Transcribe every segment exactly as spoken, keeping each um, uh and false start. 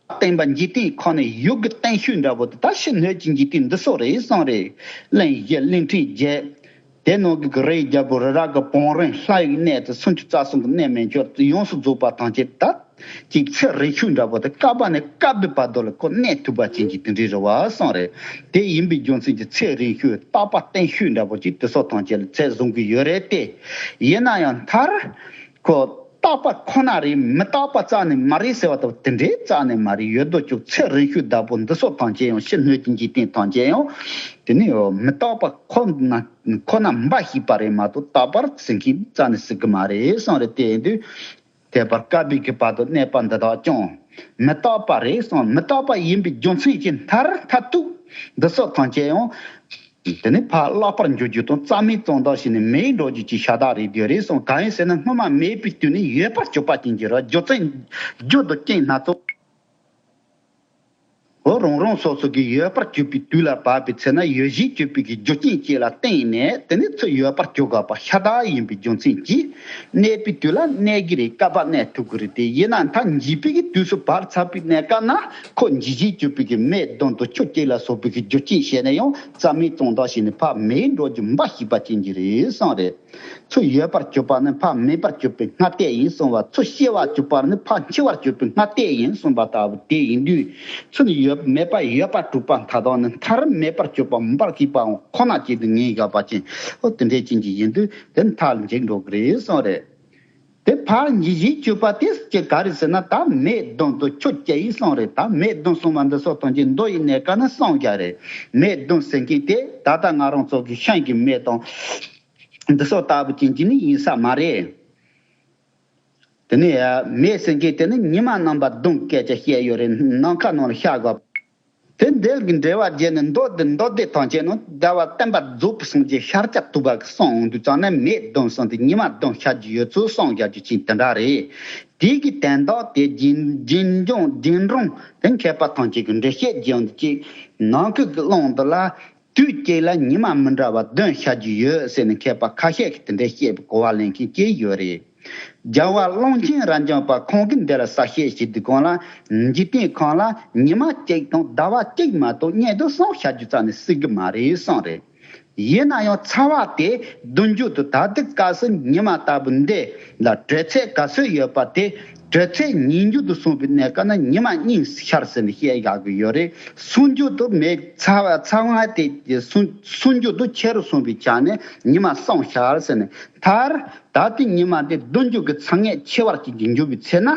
བརྟན་པ་འཇིག་རྟེན་ཁོ་ནས་ཡུལ་གྱི་བརྟན་ཤོས་འདྲ་པོ་དེ་ད་ཕྱི་སྣོད་ཀྱི་འཇིག་རྟེན་འདི་སོགས་རེད་གསུངས་རེད། གླིང་བཞི་གླིང་ཕྲན་བརྒྱད། དེ་ནང་གི་རིའི་རྒྱལ་པོ་རི་རབ་ཀྱི་བང་རིམ་ལྷ་ཡི་གནས་དེ་སུམ་ཅུ་རྩ་གསུམ་གྱི་གནས་མན་ཆད་ཡོངས་སུ་རྫོགས་པ་ཐམས་ཅད་ད་ཅིག་ཚེ་རིང་ཤོས་འདྲ་པོ་དེ་བསྐལ་པ་ནས་བསྐལ་པའི་བར་དུ་ལ་ཁོ་གནས་ཐུབ་པ་ཅན་གྱི་དེ་འདྲའི་རེད་བ་གསུངས་རེད། དེ་ཡིན་པའི་རྒྱུ་མཚན་གྱིས་ཚེ་རིང་ཤོས་རྟག་པ་བརྟན་ཤོས་འདྲ་པོ་ཅིག་དེ་སོགས་ཐམས་ཅད་ལ་ཚད་བཟུང་གི་ཡོད་རེད་དེ། ཡིན་ན་ཡང་མཐར། ཁོ་རྟག་པ་ཁོ་ན་རེད། མི་རྟག་པ་རྩ་ནས་མ་རེད་ཟེར་བ་དང་དེ་འདྲའི་རྩ་ནས་མ་རེད། ཡོད་དོ་ཅོག་ཚེ་རིང་ཤོས་བདག་པོ་འདི་སོགས་ཐམས་ཅད་ཡང་ཕྱི་སྣོད་ཀྱི་འཇིག་རྟེན་ཐམས་ཅད་ཡང་དེ་ནི་མི་རྟག་པ་ཁོ་ན་ཁོ་ན་འབའ་ཞིག་པ་རེད་མ་གཏོགས་རྟག་པར་ཟེར་མཁན་རྩ་ནས་ཟེར་གི་མ་རེད་གསུངས་རེད། དེ་ཡིན་དུས་དེ་བར་བསྐལ་པའི་གི་བར་དུ་གནས་པ་འདི་དག་ཀྱང་མི་རྟག་པ་རེད་གསུངས། མི་རྟག་པ་ཡིན་པའི་རྒྱུ་མཚན་གྱིས་མཐར་མཐར་ཐུག་འདི་སོགས་ཐམས་ཅད་ཡང་དེ་ནི་ཕར་བརླག་པར་འགྱུར་རྒྱུ་དང་རྩ་མེད་བཙོང་དག་བྱས་ནས་མེད་འགྲོ་རྒྱུ་གྱི་ཤ་སྟག་རེད་དེ་རེད་གསུངས། གང་ཡིན་ཟེར་ན་སྔོན་མ་མེད་པའི་དུས་ནས་ཡོད་པར་གྱུར་པ་ཅན་གྱི་ར་རྒྱུ་མཚན་རྒྱུ་དང་རྐྱེན་སྣ་ཚོགས། འོ་རང་རང་སོ་སོ་གི་ཡོད་པར་གྱུར་པའི་དུས་ལ་བབ་པའི་ཚེ་ན་ཡོད་བཞིན་གྱུར་པའི་གི་རྒྱུ་རྐྱེན་བཅས་ལ་བརྟེན་ནས་དེ་ནི་ཚུར་ཡོད་པར་གྱུར་དགོས་པ་ཤ་སྟག་ཡིན་པའི་རྒྱུ་མཚན་གྱིས་གནས་པའི་དུས་ལ་གནས་ཀྱི་རེད། བསྐལ་པ་གནས་ཐུབ་ཀྱི་རེད་དེ། ཡིན་ན་མཐའ་འཇིག་པའི་གི་དུས་སུ་བབ་ཚར་བའི་གནས་སྐབས་ན་ཁོ་འཇིག་བཞིན་གྱུར་པའི་གི་མེ་གདོན་དང་ཆུ་སྐྱེས་ལ་སོགས་པའི་གི་རྒྱུ་རྐྱེན་བྱས་ནས་ཡང་རྩ་མེད་བཙོང་དག་བྱས་ནས་ཕར་མེད་འགྲོ་རྒྱུ་འབའ་ཞིག་པ་ཅན་གྱི་རེད་གསུངས་རེད། ཚུར་ཡོད་པར་གྱུར་པ་ནི་ཕར་མེད་པར་གྱུར་པའི་སྔ་ལྟས་ཡིན་གསུངས་པ། ཚུར་ཤི་བར་གྱུར་པ་ནི་ཕར་འཆི་བར་གྱུར་པའི་སྔ་ལྟས་ཡིན་གསུངས་པ་ལྟ་བུ་དེ་ཡིན་དུས། ཚུར་ཡོད་མེད་པ་ཡོད་པར་གྲུབ་པ་མཐའ་དག་ནི་མཐར་མེད་པར་གྱུར་པ་འབའ་ཞིག་པའང་ཁོ་ན་ཅིག་ཏུ་ངེས་བཞག་པ་ཅན། འོ་དེ་འདྲའི་རྐྱེན་གྱིས་ཡིན་དུས་དེ་མཐའ་ལ་འཇིག་འགྲོ་གི་རེད་གསུངས་རེད། དེ་ཕར་འཇིག་བཞིན་གྱུར་པ་དེ་ཅི་ག་རེ་ཟེར་ན་ད་མེ་གདོན་དང་ཆུ་སྐྱེས་ཡིན་གསུངས་རེད། ད་མེ་གདོན་གསུངས་པ་འདི་སོགས་ཐམས་ཅད་མདོ་ཡི་གནས་སྐབས་ན་གསུངས་བཞག་རེད། མེ་གདོན་ཟེར་མཁན་དེ་ད་ལྟ་ང་རང་ཚོ་གི་ཤིང་གི་མེ་དང་། འདི་སོགས་ལྟ་བུ་ཅན་གྱི་ནི་ཡིན་ས་མ་རེད། དེ་ནས་མེ་ཟེར་མཁན་དེ་ནི་ཉི་མ་རྣམ་པ་གདོན་སྐད་ཆ་བཤད་ཡོད་རེད། ནམ་མཁའ་ནང་ལ་ཤར་དགོས། དེ་འདྲ་གི་འགྲེལ་བ་བརྒྱབ་ནས་མདོ་འདི་མདོ་སྡེ་ཐམས་ཅད་ནང་ཟླ་བ་བསྟན་པ་རྫོགས་པའི་སངས་རྒྱས་ཤཱཀྱ་ཐུབ་པ་གི་གསུང་འོང་དུས་ཙང་ནས་མེ་གདོན་གསུངས་ཏེ་ཉི་མ་གདོན་ཤར་རྒྱུ་ཡོད་ཚུལ་གསུངས་བཞག་རྒྱུ་ཅིག་དེ་འདྲ་རེད། དེ་གི་དོན་དག་དེ་རྒྱུན་རྒྱུན་འབྱུང་རྒྱུན་རིང་དེ་མཁས་པ་ཐམས་ཅད་ཀྱི་འགྲེལ་བཤད་བརྒྱབ་འདི་ཅིག་ནང་ཁུལ་གྱི་ཀློང་འདི་ལ། དུས་གཅིག་ལ་ཉི་མ་མི་འདྲ་བ་བདུན་ཤར་རྒྱུ་ཡོད་ཟེར་ནས་མཁས་པ་ཁ་ཤས་ཀྱིས་དེ་འདྲའི་བཤད་པའི་གོ་བ་ལེན་མཁན་ཅིག་ཡོད་རེད། རྒྱལ་བ་ཀློང་ཆེན་རབ་འབྱམས་པ་ཁོང་གིས་འདི་ལ་གསལ་བཤད་བྱེད་དུས་སྒང་ལ་འཇིག་རྟེན་ཁམས་ལ་ཉི་མ་གཅིག་དང་ཟླ་བ་གཅིག་མ་གཏོགས་གཉིས་དང་གསུམ་ཤར་རྒྱུ་རྩ་ནས་སྲིད་གི་མ་རེད་གསུངས་རེད། ཡིན་ན་ཡང་ཚ་བ་དེ་བདུན་འཇུག་ཏུ་ད་ལྟའི་སྐབས་སུ་ཉི་མ་ལྟ་བུ་འདི་ལ་དྲོད་ཚད་ག་ཚོད་ཡོད་པ་དེ། དྲོད་ཚད་ཉིས་འཇུག་ཏུ་སོང་བའི་གནས་སྐབས་ན་ཉི་མ་གཉིས་ཤར་ཟེར་ནས་བཤད་ཡག་གི་ཡོད་རེད། སུམ་འཇུག་ཏུ་མེ་ཚ་བ་ཚ་བ་དེ་སུམ་སུམ་འཇུག་ཏུ་ཆེ་རུ་སོང་བའི་ཆ་ནས་ཉི་མ་གསུམ་ཤར་ཟེར་ནས་མཐར་ད་ལྟའི་ཉི་མ་དེ་བདུན་འཇུག་གི་ཚ་ངད་ཆེ་བར་གྱུར་གྱི་འགྱུར་བའི་ཚེ་ན་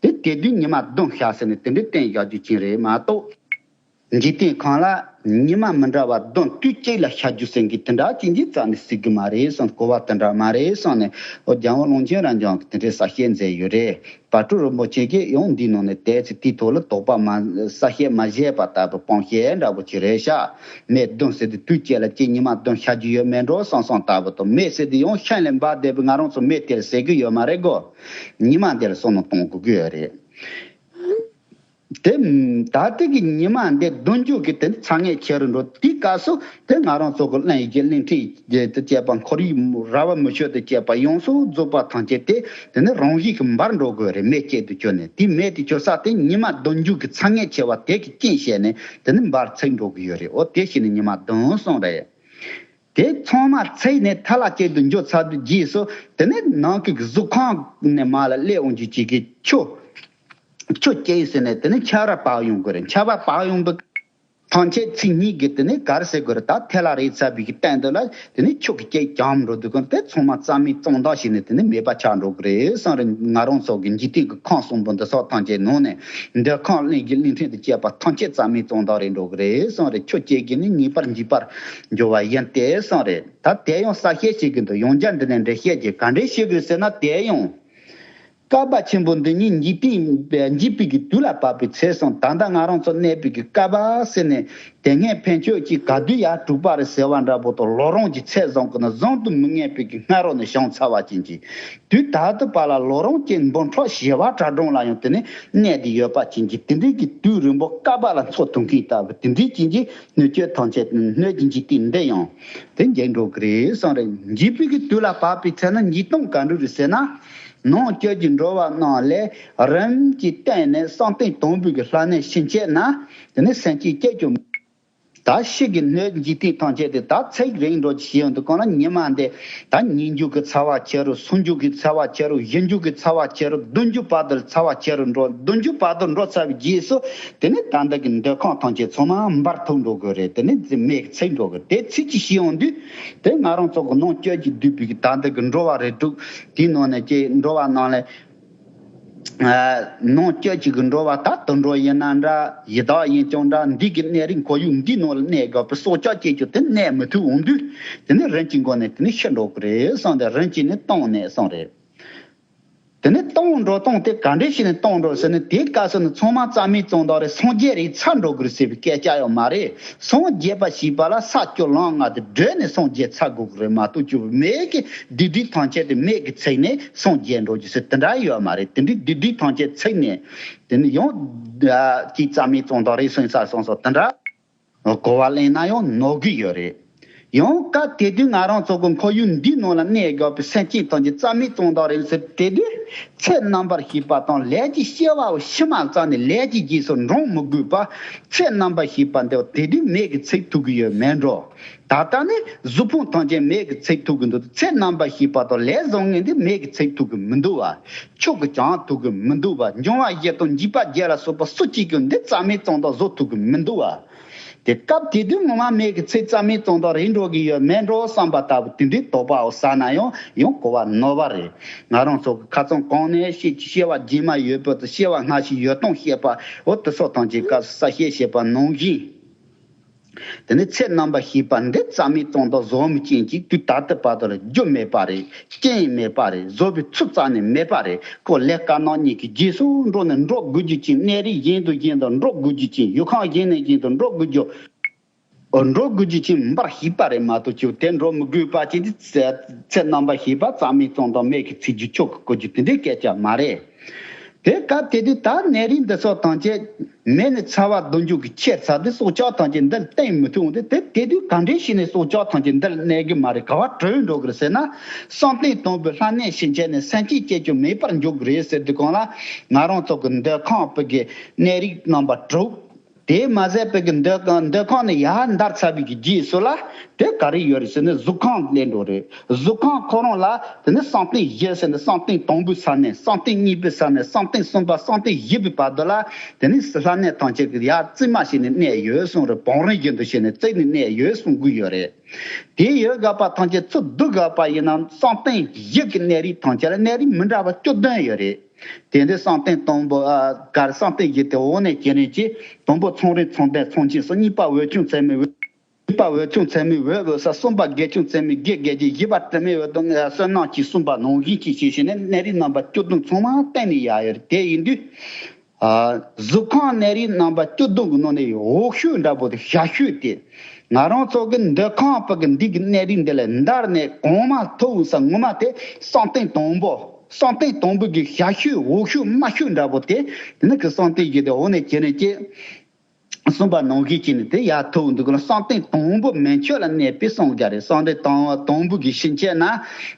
དེ་དེ་དུས་ཉི་མ་བདུན་ཤར་ཟེར་ནས་དེ་འདྲའི་བསྟན་ཡག་རྒྱུ་ཅན་རེད་མ་གཏོགས། འཇིག་རྟེན་ཁམས་ལ་ཉི་མ་མི་འདྲ་བ་བདུན་དུས་གཅིག་ལ་ཤར་རྒྱུ་ཟེར་མཁན་དེ་འདྲ་ཅན་གྱི་རྩ་ནས་སྲིད་གི་མ་རེད་གསུངས། གོ་བ་དེ་འདྲ་མ་རེད་གསུངས་ནས་ཨོ་རྒྱལ་བ་ཀློང་ཆེན་རབ་འབྱམས་ཀྱིས་དེ་འདྲའི་གསལ་བཤད་མཛད་ཡོད་རེད། བར་དྲུག་རིན་པོ་ཆེ་གིས་ཡང་འདིའི་ནང་ནས་དེ་ཚེ་དེའི་ཐོག་ལ་དོགས་པ་མ་གསལ་བཤད་མ་བྱས་པ་ལྟ་བུ་སྤང་བཤད་འདྲ་པོ་ཅིག་རེད་ཤག་མེ་བདུན་ཟེར་དུས་དུས་གཅིག་ལ་གཅིག་ཉི་མ་བདུན་ཤར་རྒྱུ་ཡོད་མེད་འགྲོ་བསམ་བསམ་ལྟ་བུ་དང་། མེ་ཟེར་དུས་ཡང་ཤིང་ལས་འབབ་བསྡད་པའི་ང་རང་ཚོ་མེ་དེ་ལ་ཟེར་གི་ཡོད་མ་རེད་གོ། ཉི་མ་དེ་ལ་བསམ་བློ་གཏོང་དགོས་ཀྱི་ཡོད་རེད། དེ་ད་ལྟའི་གི་ཉི་མ་འདི་བདུན་འཇུག་གི་དེ་ཚ་ངད་ཆེ་རུ་འགྲོ་དུས་སྐབས་སུ་དེ་ང་རང་ཚོ་གི་གླིང་བཞི་གླིང་ཕྲན་བརྒྱད་དང་བཅས་པ་ཁོར་ཡུག་ར་བ་མི་ཆོད་དང་བཅས་པ་ཡོངས་སུ་རྫོགས་པ་ཐམས་ཅད་དེ་དེ་ནི་རང་བཞིན་གྱིས་འབར་འགྲོ་དགོས་རེད། མེ་གཅིག་ཏུ་གྱུར་ནས་དེ་མེ་དེ་གྱུར་ས་དེ་ཉི་མ་བདུན་འཇུག་གི་ཚ་ངད་ཆེ་བ་དེ་གི་རྐྱེན་བྱས་ནས་དེ་ནི་འབར་འཚིག་འགྲོ་གི་ཡོད་རེད། འོ་དེ་བྱས་ནས་ཉི་མ་བདུན་གསུངས་རེད། དེ་ཚང་མ་ཚིག་ནས་ཐ་ལ་གཅིག་ཏུ་འཇོག་ཚར་དུས་རྗེས་སུ་དེ་ནས་ནང་གི་གཟུགས་ཁམས་ནས་མར་ལ་སླེབས་འོང་རྒྱུ་གཅིག་གི་ཆུ། ཆུ་སྐྱེས་ཟེར་ནས་དེ་ནས་ཆར་པ་བབས་ཡོང་དགོས་རེད། ཆར་པ་བབས་ཡོང་བའི་ཐམས་ཅད་ཚིག་གཉིས་ཀྱིས་དེ་ནས་ག་རེ་ཟེར་དགོས་རེད། ད་ཐལ་ལ་རེག་ཚར་བའི་གི་སྟེང་དུ་ལ་དེ་ནས་ཆུ་གི་སྐྱེས་གྱམ་འགྲོ་དུས་གང་དེ་ཚང་མ་རྩ་མེད་གཙང་དག་བྱས་ནས་དེ་ནས་མེད་པ་ཆགས་འགྲོ་གི་རེད་གསུངས་རེད། ང་རང་ཚོ་གི་འཇིག་རྟེན་གྱི་ཁམས་གསུམ་པོ་འདི་སོགས་ཐམས་ཅད་ནང་ནས་འདོད་ཁམས་གླིང་བཞི་གླིང་ཕྲན་དུ་སྐྱེས་པ་ཐམས་ཅད་རྩ་མེད་གཙང་དག་རེད་འགྲོ་གི་རེད་གསུངས་རེད། ཆུ་སྐྱེས་ཀྱིས་ནི་ངེས་པར་འཇིག་པར་འགྱུར་བ་ཡིན་ཏེ་གསུངས་རེད། ད་དེ་ཡང་གསལ་བཤད་བྱེད་ཀྱི་འདུག་ཡང་བསྐྱར་འདི་ནས་འགྲེལ་བཤད་ཀྱིས་ག་འདྲས་བྱེད་དགོས་ཟེར་ན། དེ་ཡང་བསྐལ་པ་ཆེན་པོ་འདི་ཉིད་འཇིག་རྟེན་འཇིག་པའི་གི་དུས་ལ་བབ་པའི་ཚེ་སོང་ད་ལྟ་ང་རང་ཚོ་གནས་པའི་གི་བསྐལ་པ་ཟེར་ནས་དེ་སྔའི་ཕན་ཆོད་ཀྱིས་ག་དུས་ཡར་གྲུབ་པ་རེད་ཟེར་བ་འདྲ་པོ་དང་ལོ་རིམ་གྱི་ཚད་བཟུང་གི་ན་བཟང་དུ་མི་ངེས་པའི་གི་སྔ་རོལ་ནས་བྱུང་ཚར་བ་ཅན་གྱི་དུས་ད་ལྟ་བར་ལ་ལོ་རིམ་གྱི་འབུམ་ཕྲག་བྱེ་བ་ཕྲག་གྲངས་ལ་ཡང་དེ་ནི་གནས་ཏེ་ཡོད་པ་ཅན་གྱི་དེ་འདྲའི་གི་དུས་རིང་པོ་བསྐལ་པ་ལ་འཚོ་ཐུབ་མཁན་ལྟ་བུ་དེ་འདྲའི་ཅན་གྱི་སྣོད་བཅུད་ཐམས་ཅད་སྣོད་ཀྱི་འཇིག་རྟེན་འདི་ཡང་དེ་འཇིག་འགྲོ་གི་རེད་གསུངས་རེད། འཇིག་པའི་གི་དུས་ལ་བབ་པའི་ཚེ་ན་འཇིག་སྟངས་ག་འདྲ་རེད་ཟེར་ན། ནང་བཅུད་ཀྱི་འགྲོ་བ་རྣམས་ལས་རིམ་གྱིས་བརྟེན་ནས་བསམ་གཏན་དང་པོའི་གི་ལྷ་གནས་ཕྱིན་ཆད་ན། དེ་ནི་སེམས་ཅན་སྐྱེ་རྒྱུ། ད་ཕྱི་གི་སྣོད་འཇིག་རྟེན་ཐམས་ཅད་དེ་ད་ཚེ་རིང་འགྲོ་ཞེས་ཡོང་དུས་གང་ལ་ཉི་མ་འདི་ད་ཉིན་རྒྱུན་གྱི་ཚ་བ་ཆེ་རུ། སུམ་རྒྱུན་གྱི་ཚ་བ་ཆེ་རུ། བཞི་རྒྱུན་གྱི་ཚ་བ་ཆེ་རུ། བདུན་རྒྱུན་བར་དུ་ཚ་བ་ཆེ་རུ་འགྲོ། བདུན་རྒྱུན་བར་དུ་འགྲོ་ཚར་བའི་རྗེས་སུ། དེ་ནི་ད་ལྟ་གི་འདོད་ཁམས་ཐམས་ཅད་ཚང་མ་འབར་ཐུག་འགྲོ་དགོས་རེད། དེ་ནི་མེ་གི་ཚིག་འགྲོ་དགོས། དེ་ཚིག་གཅིག་ཤི་ཡོང་དུས། དེ་ང་རང་ཚོ་གི་ནང་བཅུད་ཀྱིས་བསྡུས་པའི་ད་ལྟ་གི་འགྲོ་བ་རིགས་དྲུག་དེའི་ནང་ནས་ཀྱི་འགྲོ་བ་རྣམས་ལས། ནང་བཅུད་ཀྱི་གི་འགྲོ་བ་ད་དུད་འགྲོ་ཡིན་ན་འདྲ། ཡི་དྭགས་ཡིན་ཀྱང་འདྲ། འདི་གི་གནས་རིགས་ཁོར་ཡུག་འདིའི་ནང་ལ་གནས་དགོས་པའི་སྲོག་ཆགས་སྐྱེ་རྒྱུ་དེ་གནས་མི་ཐུབ་འོང་དུས། དེ་ནི་རིམ་གྱིས་འགོ་ནས་དེ་ནི་ཤི་འགྲོ་གི་རེད་གསུངས་ཏེ། རིམ་གྱིས་ནི་སྟོངས་ནས་གསུངས་རེད། དེ་ནས་སྟོངས་འགྲོ་སྟངས་དེ་ག་འདྲ་ཞིག་ནས་སྟོངས་འགྲོ་ཟེར་ན། དེའི་སྐབས་སུ་ནི་ཚང་མ་རྩ་མེད་བཙོང་དང་རེད། སངས་རྒྱས་རེད་ཚར་འགྲོ་གི་རེད་ཟེར་བའི་སྐད་ཆ་ཡང་མ་རེད། སངས་རྒྱས་པ་ཞེས་པ་ལ་ས་བཅུ་ལམ་ལྔ་དེ་བགྲོད་ནས་སངས་རྒྱས་ཚར་དགོས་ཀྱི་རེད་མ་གཏོགས། བཅུ་མེད་ཀྱི་སྡིག་སྒྲིབ་ཐམས་ཅད་དེ་མེད་ཀྱི་ཚིག་ནས་སངས་རྒྱས་འགྲོ་རྒྱུ་ཟེར་དེ་འདྲ་ཡོད་མ་རེད། དེ་འདྲའི་སྡིག་སྒྲིབ་ཐམས་ཅད་ཚིག་ནས་དེ་ནི་ཡང་ཅིག་རྩ་མེད་བཙོང་དང་རེད་གསུངས་ས་སོང་སོང་དེ་འདྲ། གོ་བ་ལེན་ན་ཡང་ནོར་གི་ཡོད་རེད། ཡང་སྐབས་དེ་དུས་ང་རང་ཚོ་གི་ཁོར་ཡུག་འདིའི་ནང་ལ་གནས་དགོས་པའི་སེམས་ཅན་ཐམས་ཅད་རྩ་མེད་བཙོང་དང་རེད་ཟེར། དེ་དུས་ཚེ་རྣམ་པར་ཤེས་པ་དང་ལས་ཀྱི་སྐྱེ་བ་ཕྱི་མ་རྩ་ནས་ལས་ཀྱི་རྗེས་སུ་འབྲང་མི་དགོས་པ། ཚེ་རྣམ་པར་ཤེས་པ་འདི་དེ་དུས་མེད་ཀྱི་ཚིག་ཐུབ་ཀྱི་ཡོད་མེད་འགྲོ། ད་ལྟ་ནི་གཟུགས་ཕུང་ཐམས་ཅད་མེད་ཀྱི་ཚིག་ཐུབ་ཀྱི་འདུག་ཚེ་རྣམ་པར་ཤེས་པ་དང་ལས་བཟང་ངན་འདི་མེད་ཀྱི་ཚིག་ཐུབ་ཀྱི་མི་འདུག་བ། ཆོས་ཀྱི་བྱང་ཐུབ་ཀྱི་མི་འདུག་བ། འབྱུང་བ་བཞི་དང་འཇིག་པ་བརྒྱད་ལ་སོགས་པ་སུ་གཅིག་ཀྱང་འདི་རྩ་མེད་བཙོང་དང་བཟོ་ཐུབ་ཀྱི་མི་འདུག་བ། དེ་སྐབས་དེ་དུས་ངོ་མ་མེད་ཀྱི་ཚེ་རྩ་མེད་བཙོང་དང་རེད་འགྲོ་གི་ཡོད་མེད་འགྲོ་བསམ་པ་ལྟ་བུ་དེ་འདྲའི་དོགས་པའོ་ཟ་ན་ཡང་ཡང་གོ་བ་ནོར་བ་རེད། ང་རང་ཚོ་གི་ཁ་ཚང་གང་ནས་ཤེས་ཀྱི་སྐྱེ་བ་རྗེས་མ་ཡོད་པ་དང་སྐྱེ་བ་སྔ་ཕྱི་ཡོད་སྟངས་བཤད་པ་འོ་དེ་ཚོ་ཐམས་ཅད་སྐབས་སུ་གསལ་བཤད་བྱེད་པ་ནང་བཞིན། དེ་ནི་ཚེ་རྣམ་པར་ཤེས་པ་འདི་རྩ་མེད་བཙོང་དང་བཟོ་མི་ཅན་གྱི་དུས་ད་ལྟ་བར་དུ་ལ་རྒྱུ་མེད་པ་རེད། རྐྱེན་མེད་པ་རེད། བཟོ་བའི་ཚུལ་རྩ་ནས་མེད་པ་རེད། ཁོ་ལས་དཀར་ནག་གཉིས་ཀྱི་རྗེས་སུ་འགྲོ་ནས་འགྲོ་དགོས་རྒྱུ་ཅན། གནས་རིགས་གཞན་དང་གཞན་དུ་འགྲོ་དགོས་རྒྱུ་ཅན། ཡུལ་ཁམས་གཞན་ནས་གཞན་དུ་འགྲོ་དགོས་རྒྱུ། འགྲོ་དགོས་རྒྱུ་ཅན་འབའ་ཞིག་པ་རེད་མ་གཏོགས། ཅིག་དེ་འགྲོ་མི་དགོས་པ་ཅིག་འདི་ཚེ་རྣམ་པར་ཤེས་པ་རྩ་མེད་བཙོང་དང་མེད་ཀྱི་ཚིག་རྒྱུ་ཆོག་གི་གོ་རྒྱུ་དེ་འདྲའི་སྐད་ཆ་མ་རེད། དེ་སྐབས་དེ་དུས་ད་གནས་རིགས་འདི་ཚོ་ཐམས་ཅད་མེ་ནི་ཚ་བ་རྡུལ་འགྱུར་གྱིས་ཁྱེར་ཚར་དུས་སྲོག་ཆགས་ཐམས་ཅད་འདིར་བསྟན་མི་ཐུབ་འོང་དུས། དེ་དེ་དུས་ག་འདྲས་ཞིག་ནས་སྲོག་ཆགས་ཐམས་ཅད་འདིར་གནས་གི་མ་རེད། ག་བ་བྲོས་འགྲོ་གི་རེད་ཟེར་ན། བསམ་གཏན་དང་པོའི་ལྷ་གནས་ཕྱིན་ཆད་ནས་སེམས་ཅན་སྐྱེ་རྒྱུ་མེད་པར་འགྱུར་གི་རེད་ཟེར་དུས་གང་ལ། ང་རང་ཚོ་གི་འདོད་ཁམས་པའི་གི་གནས་རིགས་རྣམ་པ་དྲུག་དེ་མ་ཟད་པའི་གི་འདོད་འདོད་ཁམས་ནས་ཡར་འདར་ཚར་བའི་གི་རྗེས་སུ་ལ་དེ་ག་རེ་ཡོད་རེད་ཟེར་ན། གཟུགས་ཁམས་སླེབས་འགྲོ་རེད། གཟུགས་ཁམས་ཁོ་རང་ལ་དེ་ནི་བསམ་གཏན་བཞི་ཟེར་ནས། བསམ་གཏན་དང་པོའི་ས་ནས། བསམ་གཏན་གཉིས་པའི་ས་ནས། བསམ་གཏན་གསུམ་པ། བསམ་གཏན་བཞི་པའི་བར་དུ་ལ་དེ་ནི་ལྷ་གནས་ཐམས་ཅད་ཀྱི་ཡར་རྩིབ་མ་བྱས་ནས་གནས་ཡོད་གསུངས་རེད། བང་རིམ་བཞིན་དུ་བྱས་ནས་རྩིབ་ནས་གནས་ཡོད་གསུང་གི་ཡོད་རེད། དེ་ཡོད་དགོས་པ་ཐམས་ཅད་ཚུར་བསྡུ་དགོས་པ་ཡིན་ན། བསམ་གཏན་བཞི་གི་གནས་རིགས་ཐམས་ཅད་ལ་གནས་རིགས་མི་འདྲ་བ་བཅུ་བདུན་ཡོད་རེད། དེ་འདི་བསམ་གཏན་དང་པོ། ཨ། གར་བསམ་གཏན་བཞི་དེ་འོག་ནས་བྱས་ནས་ཀྱི། དང་པོ་ཚངས་རིས་མཚན་ལྡན་མཚན་ཅན་སོགས། གཉིས་པ་འོད་ཆུང་མཚན་མོའི་འོད། གཉིས་པ་འོད་ཆུང་མཚན་མོའི་འོད་འོད་ས། གསུམ་པ་བགེགས་ཆུང་མཚན་མོའི་བགེགས་བགེགས་ཀྱི། བཞི་པ་དྲི་མེད་འོད་དང་བསོད་ནམས་ཀྱི། གསུམ་པ་ནང་བཞིན་གྱི་ཞེས་བྱས་ནས་གནས་རིགས་རྣམ་པ་བཅུ་བདུན་ཚང་མ་བསྟན་ནས་ཡར་ཡོད་རེད། དེ་ཡིན་དུས། ཨ། གཟུགས་ཁམས་གནས་རིགས་རྣམ་པ་བཅུ་བདུན་གྱི་ནང་ནས་འོག་ཤོས་འདྲ་པོ་དེ་ཞ་ཤོས་དེ། ང་རང་ཚོ་གི་འདོད་ཁམས་པ་གི་འདི་གི་གནས་རིགས་འདི་ལས་འདར་ནས་གོང་མ་མཐོ་བོ་ས་ངོ་མ་དེ་བསམ་གཏན་དང་པོ། བསམ་གཏན་དང་པོ་གི་ཞ་ཤོས་འོག་ཤོས་དམའ་ཤོས་འདྲ་པོ་དེ། དེ་ནི་གི་བསམ་གཏན་བཞི་དེ་འོག་ནས་བྱས་ནས་ཀྱི། གསུམ་པ་ནང་བཞིན་བྱས་ནས་དེ་ཡར་མཐོ་བོ་འདུག་གི་ལ། བསམ་གཏན་དང་པོ་མན་ཆད་ལ་གནས་པའི་སངས་རྒྱས་རེད། བསམ་གཏན་དང་དང་པོ་གི་ཕྱིན་ཆད་ན་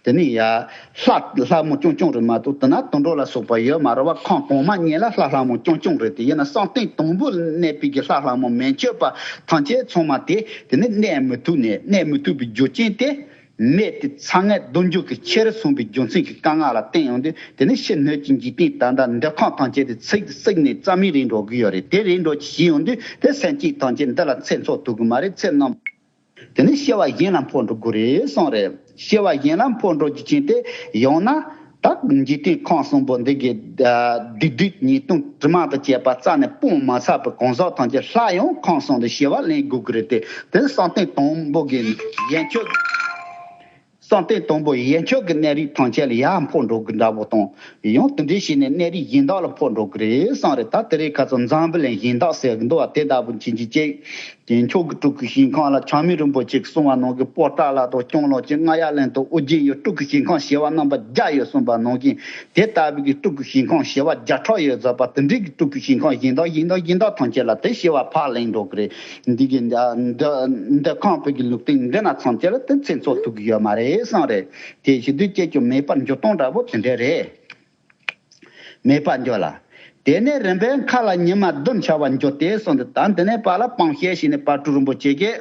དེ་ནི་ཡར་ལྷ་ལྷ་མོ་རྐྱང་རྐྱང་རེད་མ་གཏོགས། དེ་ན་དུད་འགྲོ་ལ་སོགས་པ་ཡོད་མ་རེད་བ། ཁམས་གོང་མ་གཉིས་ལ་ལྷ་ལྷ་མོ་རྐྱང་རྐྱང་རེད། དེ་ཡིན་ན་བསམ་གཏན་དང་པོ་ལ་གནས་པའི་གི་ལྷ་ལྷ་མོ་མན་ཆད་པ་ཐམས་ཅད་ཚང་མ་དེ་དེ་ནི་གནས་མི་ཐུབ་ནས། གནས་མི་ཐུབ་པའི་རྒྱུ་རྐྱེན་དེ། མེ་དེ་ཚ་ངན་རྡུལ་འགྱུར་གྱིས་ཁྱེར་སོང་བའི་རྒྱུ་མཚན་གྱིས་དཀའ་ངལ་ལ་བརྟེན་ཡོང་དུས། དེ་ནི་ཕྱི་སྣོད་ཀྱི་འཇིག་རྟེན་ད་ལྟ་འདོད་ཁམས་ཐམས་ཅད་དེ་ཚིག་བསྲེགས་ནས་རྩ་མེད་རེད་འགྲོ་གི་ཡོད་རེད། དེ་རེད་འགྲོ་ཞིག་ཡོང་དུས་དེ་སེམས་ཅན་ཐམས་ཅད་འདི་ལ་ཚེ་འཚོ་ཐུབ་ཀྱི་མ་རེད། ཚེ་རྣམས་དེ་ནི་སྐྱེ་བ་གཞན་ལ་འཕོ་འགྲོ་དགོས་རེད་གསུངས་རེད། སྐྱེ་བ་གཞན་ལ་འཕོ་འགྲོ་རྒྱུ་ཅན་དེ་ཡང་ན། ད་འཇིག་རྟེན་ཁམས་གསུམ་པོ་འདི་གི་སྡིག་སྒྲིབ་ཉེས་ལྟུང་དྲི་མ་དང་བཅས་པ་རྩ་ནས་སྤོང་མ་ཚར་བའི་གང་ཟག་ཐམས་ཅད་སླར་ཡང་ཁམས་གསུམ་དུ་སྐྱེ་བ་ལེན་དགོས་ཀྱི་རེད་དེ། དེ་བསམ་གཏན་དང་པོ་གི་ཡན་ཆོད། བསམ་གཏན་དང་པོ་ཡན་ཆོད་ཀྱི་གནས་རིགས་ཐམས་ཅད་ལ་ཡར་འཕོ་འགྲོ་གི་འདྲ་པོ་དང་། ཡང་དེ་འདྲའི་ཞིག་ནས་གནས་རིགས་གཞན་དག་ལ་འཕོ་འགྲོ་གི་རེད་བསམ་རེད། ད་དེ་རིང་ཁ་སང་འཛམ་བུ་གླིང་གཞན་དག་ཟེར་གི་འདུག་བ། དེ་ལྟ་བུ་ཅིག་ཅིག་ཅིག་དེ་མཆོག་གི་སྤྲུལ་སྐུ་ཞིང་ཁམས་ལ་ཆགས་མེད་རིན་པོ་ཆེ་གིས་གསུངས་པ་ནང་གི། པོ་ཏ་ལ་དང་སྐྱོང་ལོ་ཅན་རྔ་ཡབ་གླིང་དང་ཨོ་རྒྱན་ཡུལ། སྤྲུལ་སྐུ་ཞིང་ཁམས་བྱེ་བ་རྣམ་པ་བརྒྱ་ཡོད་གསུངས་པ་ནང་བཞིན། དེ་ལྟ་བུའི་གི་སྤྲུལ་སྐུ་ཞིང་ཁམས་བྱེ་བ་བརྒྱ་ཕྲག་ཡོད་ཟེར་བ་དེ་འདྲའི་གི་སྤྲུལ་སྐུ་ཞིང་ཁམས་གཞན་དག་གཞན་དག་གཞན་དག་ཐམས་ཅད་ལ་དེ་བྱེ་བ་ཕར་ལེན་འགྲོ་གི་རེད། འདི་གི་འདི་འདི་ཁམས་པའི་གི་ལུགས་སྟེང་འདི་ན་ཐམས་ཅད་ལ་དེ་ཚེ་འཚོ་ཐུབ་ཀྱི་ཡོད་མ་རེད་བསམ་རེད། དེ་བྱེད་དུས་སྐྱེ་རྒྱུ་མེད་པར་འགྱུར་སྟངས་འདྲ་པོ་དེ་འདྲ་རེད། མེད་པར་འགྱུར་ལ། དེ་ནས་རིམ་པས་མཁའ་ལ་ཉི་མ་བདུན་འཆར་བར་འགྱུར་ཏེ་གསུངས་ཏེ། ད་འདི་ནས་ཕར་ལ་སྤང་བཤད་བྱས་ནས་དཔལ་སྤྲུལ་རིན་པོ་ཆེ་གིས་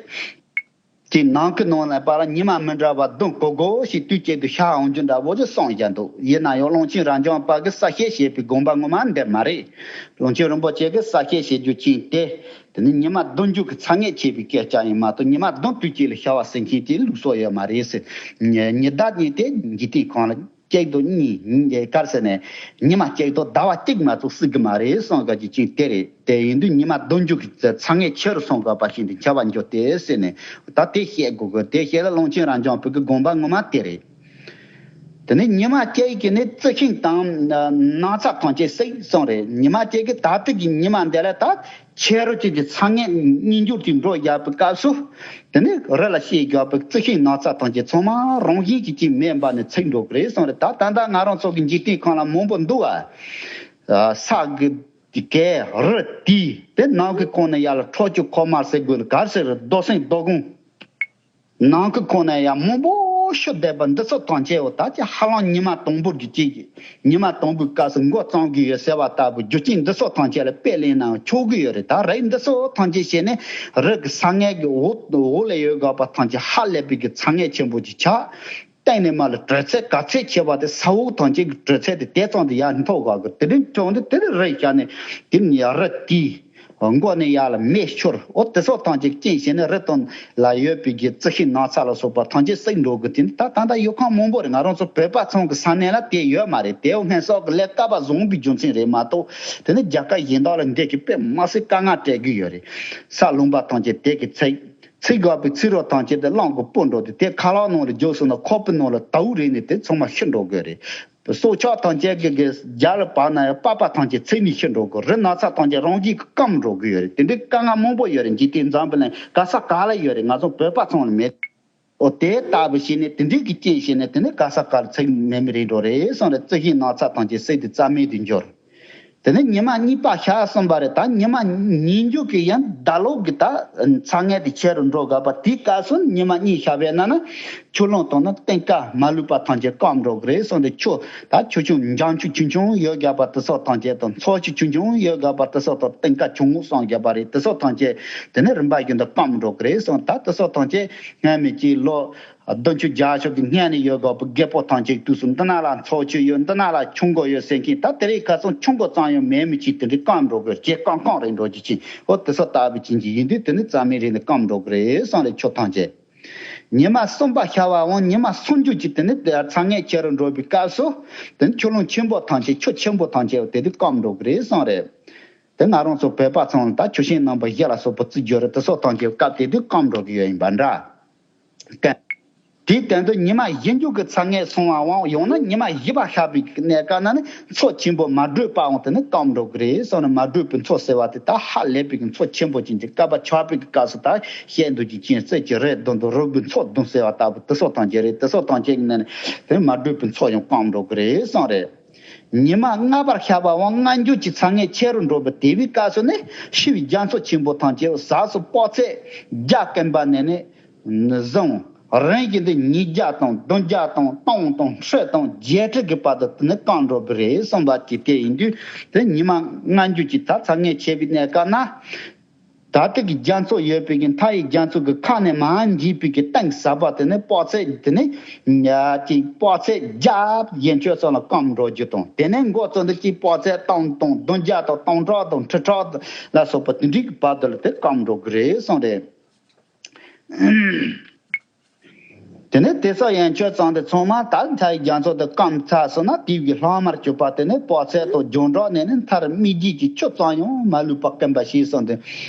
དེའི་ནང་གི་ནང་ལ་ཕར་ལ་ཉི་མ་མི་འདྲ་བ་བདུན་གོ་དགོས་ཞེས་དུས་གཅིག་ཏུ་ཤར་འོང་རྒྱུ་འདྲ་བོ་ཞིག་གསུངས་བཞག་འདུག། ཡིན་ན་ཡང་ཀློང་ཆེན་རབ་འབྱམས་པ་གིས་གསལ་བཤད་བྱས་པའི་དགོངས་པ་ངོ་མ་འདི་མ་རེད། ཀློང་ཆེན་རིན་པོ་ཆེ་གིས་གསལ་བཤད་བྱེད་རྒྱུ་ཅན་དེ། དེ་ནི་ཉི་མ་བདུན་འགྱུར་གྱི་ཚད་ངེས་ཆེ་བའི་སྐད་ཆ་ཡིན་མ་གཏོགས། ཉི་མ་བདུན་དུས་གཅིག་ལ་ཤར་བ་ཟེར་མཁན་དེ་ལུགས་སྲོལ་ཡོད་མ་རེད་ཟེར། ཉི་ཉི་ཟླ་གཉིས་དེ་འཇིག་རྟེན་ཁམས་ལ་གཅིག་དང་གཉིས། ག་རེ་ཟེར་ནས། ཉི་མ་གཅིག་དང་ཟླ་བ་གཅིག་མ་གཏོགས་སྲིད་ཀྱི་མ་རེད་གསུངས་དགོས་རྒྱུ་ཅན་དེ་རེད། དེ་ཡིན་དུས་ཉི་མ་བདུན་འགྱུར་གྱི་ཚད་ངེས་ཆེ་རུ་སོང་དགོས་པ་ཞིག་འདི་འཆར་བར་འགྱུར་ཏེ་ཟེར་ནས། ད་དེ་བཤད་དགོས་དགོས། དེ་བཤད་ལ་ཀློང་ཆེན་རབ་འབྱམས་པའི་གི་དགོངས་པ་ངོ་མ་དེ་རེད། དེ་ནས་ཉི་མ་གཅིག་གིས་ནི་རྩི་ཤིང་དང་ནགས་ཚལ་ཐམས་ཅད་བསྲེགས་གསུངས་རེད། ཉི་མ་གཅིག་གིས་ད་ལྟ་གི་ཉི་མ་འདི་ལ་ད་ཆེ་རུ་ཅིག་གི་ཚད་ངེས་གཉིས་འགྱུར་གྱི་འགྲོ་བཞག་པའི་སྐབས་སུ། དེ་ནས་རི་ལ་བཤད་དགོས་པའི་རྩི་ཤིང་ནགས་ཚལ་ཐམས་ཅད་ཚང་མ་རང་བཞིན་གྱིས་ཅིག་མེད་པ་ནས་ཚིག་འགྲོ་གི་རེད་གསུངས་རེད། ད་ད་ལྟ་ང་རང་ཚོ་གི་འཇིག་རྟེན་ཁམས་ལ་མང་པོ་འདུག་བ། ས་གི་གས་རི་དེ་དེ་ནང་གི་ཁོངས་ནས་ཡར་ལ་ཁྲོ་ཆུ་ཁོ་མར་ཟེར་དགོས་ནི་ག་རེ་ཟེར་རེད། རྡོ་སྲིན་རྡོ་སྒང་། ནང་གི་ཁོངས་ནས་ཡང་མང་པོ་ཤོར་བསྡད་པ་འདི་ཚོ་ཐམས་ཅད་འོ་ད་ཅི་ཧ་ལམ་ཉི་མ་དང་པོར་གྱི་ཅིག་ཉི་མ་དང་པོའི་སྐབས་སུ་འགོ་བརྩམས་ཀྱི་ཡོད་ཟེར་བ་ལྟ་བུ་རྒྱུ་རྐྱེན་འདི་ཚོ་ཐམས་ཅད་ལ་དཔེ་ལེན་ན་ཆོག་གི་ཡོད་རེད། ད་རེས་འདི་ཚོ་ཐམས་ཅད་བྱས་ནས་རི་གི་ས་ངེས་ཀྱི་འོག་འོག་ལ་ཡོད་དགོས་པ་ཐམས་ཅད་ཧ་ལས་པའི་གི་ཚད་ངེས་ཆེན་པོ་ཅིག་ཆགས། སྟེང་ནས་མར་ལ་དྲོད་ཚད་ག་ཚད་ཆེ་བ་དེ་ས་འོག་ཐམས་ཅད་ཀྱི་དྲོད་ཚད་དེ་དེ་ཙམ་དུ་ཡར་མཐོ་བ་གི་དེ་འདྲའི་གྲོང་སྡེ་དེ་རེད་བཞག་ནས་དེ་ནི་ཡར་རི་དེའི་མགོ་ནས་ཡར་ལ་མེ་ཤོར། འོ་དེ་སོགས་ཐམས་ཅད་རྐྱེན་བྱས་ནས་རི་དང་ལ་ཡོད་པའི་གི་རྩི་ཤིང་ནགས་ཚལ་ལ་སོགས་པ་ཐམས་ཅད་བསྲེགས་འགྲོ་གི་དེ་ནི་ད་ད་ལྟ་ཡུལ་ཁམས་མང་པོ་རེད། ང་རང་ཚོ་བོད་པ་ཚང་གི་ས་གནས་ལ་དེ་ཡོད་མ་རེད། དེའོ་སྔོན་སོག་གི་ལས་ཀ་བ་བཟང་པའི་རྒྱུ་མཚན་རེད་མ་གཏོགས། དེ་ནི་རྒྱལ་ཁབ་གཞན་དག་ལ་འདི་གི་དཔེ་མ་སྲིད་དཀའ་ངལ་འཕྲད་གི་ཡོད་རེད། ས་ལུང་པ་ཐམས་ཅད་དེ་གི་ཚིག་ཚིག་དགོས་པའི་ཚིག་རོ་ཐམས་ཅད་དེ་རླངས་གིས་སྤོས་འགྲོ་དུས་དེ་ཁ་ལག་ནང་ལ་འཇོག་སོང་ན་ཁོག་པའི་ནང་ལ་དྭ་བུ་རེག་ནས་དེ་ཚང་མ་ཤི་འགྲོ་དགོས་རེད། སྲོག་ཆགས་ཐམས་ཅད་ཀྱི་གི་རྒྱ་ལ་བབས་ན་ཡང་པགས་པ་ཐམས་ཅད་ཚིག་ནས་ཤི་འགྲོ་དགོས། རི་ནགས་ཚལ་ཐམས་ཅད་རང་བཞིན་གྱིས་སྐམ་འགྲོ་གི་ཡོད་རེད། དེ་འདྲའི་དཀའ་ངལ་མང་པོ་ཡོད་རེད། འཇིག་རྟེན་འཛམ་བུ་གླིང་ག་ས་ག་ལ་ཡོད་རེད། ང་ཚོ་བོད་པ་ཚང་ལ་མེད། འོ་དེ་ལྟ་བུ་བྱས་ནས་དེ་འདྲའི་གི་རྐྱེན་བྱས་ནས་དེ་ནས་ག་ས་ག་ལ་ཚིག་མེད་མི་རེད་འགྲོ་རེད་གསུངས་རེད། རྩི་ཤིང་ནགས་ཚལ་ཐམས་ཅད་བསྲེགས་ཏེ་རྩ་མེད་དུ་འགྱུར། དེ་ནས་ཉི་མ་གཉིས་པ་ཤར་གསུངས་པ་རེད། ད་ཉི་མ་གཉིས་འགྱུར་གྱི་ཡང་ཟླ་ལོག་གི་ད་ཚད་ངེས་དེ་ཆེ་རུ་འགྲོ་དགོས་པ་དེའི་སྐབས་སུ་ཉི་མ་གཉིས་ཤར་བས་ན་ན་ཆུ་ཀླུང་དང་ན་སྟེང་ཀ་མ་ལུས་པ་ཐམས་ཅད་སྐམ་འགྲོ་གི་རེད་གསུངས་ཏེ། ཆུ་ད་ཆུ་ཆུང་འཇམ་ཆུ་ཆུང་ཆུང་ཡོད་དགོས་པ་དེ་སོགས་ཐམས་ཅད་དང་མཚོ་ཆུ་ཆུང་ཆུང་ཡོད་དགོས་པ་དེ་སོགས་དང་སྟེང་ཀ་ཆུང་ངུ་གསུངས་བཞག་པ་རེད། དེ་སོགས་ཐམས་ཅད་དེ་ནས་རིམ་པ་བཞིན་དུ་སྐམ་འགྲོ་གི་རེད་གསུངས། ད་དེ་སོགས་ཐམས་ཅད་སྔ་མའི་གཅིག་ལོ། བདུན་ཅུ་བརྒྱད་ཅུ་གི་སྔོན་ནས་ཡོད་དགོས་པའི་རྒད་པོ་ཐམས་ཅད་དུས་སུ་འདི་ན་ལ་མཚོ་ཆུ་ཡོད། འདི་ན་ལ་ཆུ་མགོ་ཡོད་ཟེར་མཁན་ད་དེ་རིང་ཁ་སང་ཆུ་མགོ་ཙམ་ཡང་མེད་མི་ཅིག་དེ་འདྲའི་སྐམ་འགྲོ་དགོས། ཇེ་སྐམ་སྐམ་རེད་འགྲོ་རྒྱུ་ཅིག་འོ་དེ་སོགས་ལྟ་བུ་ཅན་གྱི་ཡིན་དུས་དེ་ནི་རྩ་མེད་རེད་ནས་སྐམ་འགྲོ་གི་རེད་གསུངས་རེད། ཆུ་ཐམས་ཅད། ཉི་མ་གསུམ་པ་ཤར་བའང་ཉི་མ་སུམ་ཅུ་ཅིག་དེ་ནི་ཚད་ངེས་ཆེ་རུ་འགྲོ་བའི་སྐབས་སུ་དེ་ནི་ཆུ་ཀླུང་ཆེན་པོ་ཐམས་ཅད་ཆུ་ཆེན་པོ་ཐམས་ཅད་དེ་དུས་སྐམ་འགྲོ་གི་རེད་གསུངས་རེད། དེ་ང་རང་ཚོ་བོད་པ་ཚང་ལ་ད་ཆུ་ཤིང་རྣམ་པ་བཞི་ལ་སོགས་པ་བརྩི་རྒྱུ་རེད། དེ་སོགས་ཐམས་ཅད་སྐབས་དེ་དུས་སྐམ་འགྲོ་གི་ཡོད་ཡིན་པ་འདྲ། དེའི་སྟེང་དུ་ཉི་མ་བཞི་འགྱུར་གྱི་ཚད་ངེས་སོང་བའང་ཡང་ན་ཉི་མ་བཞི་པ་ཤར་བའི་གནས་སྐབས་ན་ནི་མཚོ་ཆེན་པོ་མ་དྲོས་པའང་དེ་ནི་སྐམ་འགྲོ་གི་རེད་གསུངས་ནས། མ་དྲོས་པའི་མཚོ་ཟེར་བ་དེ་ད་ཧ་ལས་པའི་གི་མཚོ་ཆེན་པོ་ཅན་གྱི་སྐལ་པ་ཆགས་པའི་གི་སྐབས་སུ་ད་བཤད་འདོད་ཀྱི་རྐྱེན་རྩལ་གྱི་རེད། དུང་དུ་རུབ་པའི་མཚོ་དུང་ཟེར་བ་ལྟ་བུ་དེ་སོགས་ཐམས་ཅད་རེད། དེ་སོགས་ཐམས་ཅད་ཀྱི་ནང་ནས་དེ་ནི་མ་དྲོས་པའི་མཚོ་ཡང་སྐམ་འགྲོ་གི་རེད་གསུངས་རེད། ཉི་མ་ལྔ་པར་ཤར་བའང་ལྔ་འགྱུར་གྱི་ཚད་ངེས་ཆེ་རུ་འགྲོ་བའི་དེ་བའི་སྐབས་སུ་ནི་ཤི་བའི་རྒྱ་མཚོ་ཆེན་པོ་ཐམས་ཅད་ཟགས་སུ་དཔག་ཚད་བརྒྱ་སྐོམ་པ་ནས་ནི་བཟུང་། རིམ་བཞིན་དུ་ཉིས་བརྒྱ་དང་བདུན་བརྒྱ་དང་སྟོང་དང་ཁྲི་དང་བརྒྱད་ཁྲི་གི་བར་དུ་དེ་ནི་སྐམ་འགྲོ་བ་རེད་གསུངས་པ་དེ་དེ་ཡིན་དུས་དེ་ཉི་མ་ལྔ་འགྱུར་གྱི་ད་ཚད་ངེས་ཆེ་བའི་གནས་སྐབས་ན། ད་ལྟ་གི་རྒྱ་མཚོ་ཡོད་པའི་གི་མཐའ་ཡི་རྒྱ་མཚོ་གི་ཁ་ནས་མར་འགྱིས་པའི་གི་གཏིང་ཟབ་པ་དེ་ནི་དཔག་ཚད་དེ་ནི་ཉ་གཅིག་དཔག་ཚད་བརྒྱ་ཡན་ཆད་ཙམ་ལ་སྐམ་འགྲོ་རྒྱུ་དང་། དེ་ནས་འགོ་བཙུགས་འདི་གཅིག་དཔག་ཚད་སྟོང་དང་བདུན་བརྒྱ་དང་སྟོང་ཕྲག་དང་ཁྲི་ཕྲག་ལ་སོགས་པ་དེ་འདྲའི་གི་བར་དུ་ལ་དེ་སྐམ་འགྲོ་གི་རེད་གསུངས་རེད། དེ་ནས་དེ་སོགས་ཡན་ཆད་ཙམ་དེ་ཚང་མ་ད་མཐའ་ཡི་རྒྱ་མཚོ་དེ་སྐམ་ཚར་སོང་ན་དེ་བའི་ལྷག་མར་གྱུར་པ་དེ་ནི་དཔག་ཚད་དང་རྒྱང་གྲགས་ནས་ནི་མཐར་སྨིག་རྒྱུ་གི་ཆུ་ཙམ་ཡང་མ་ལུས་པ་སྐམ་པ་ཞིག་གསུངས་ཏེ།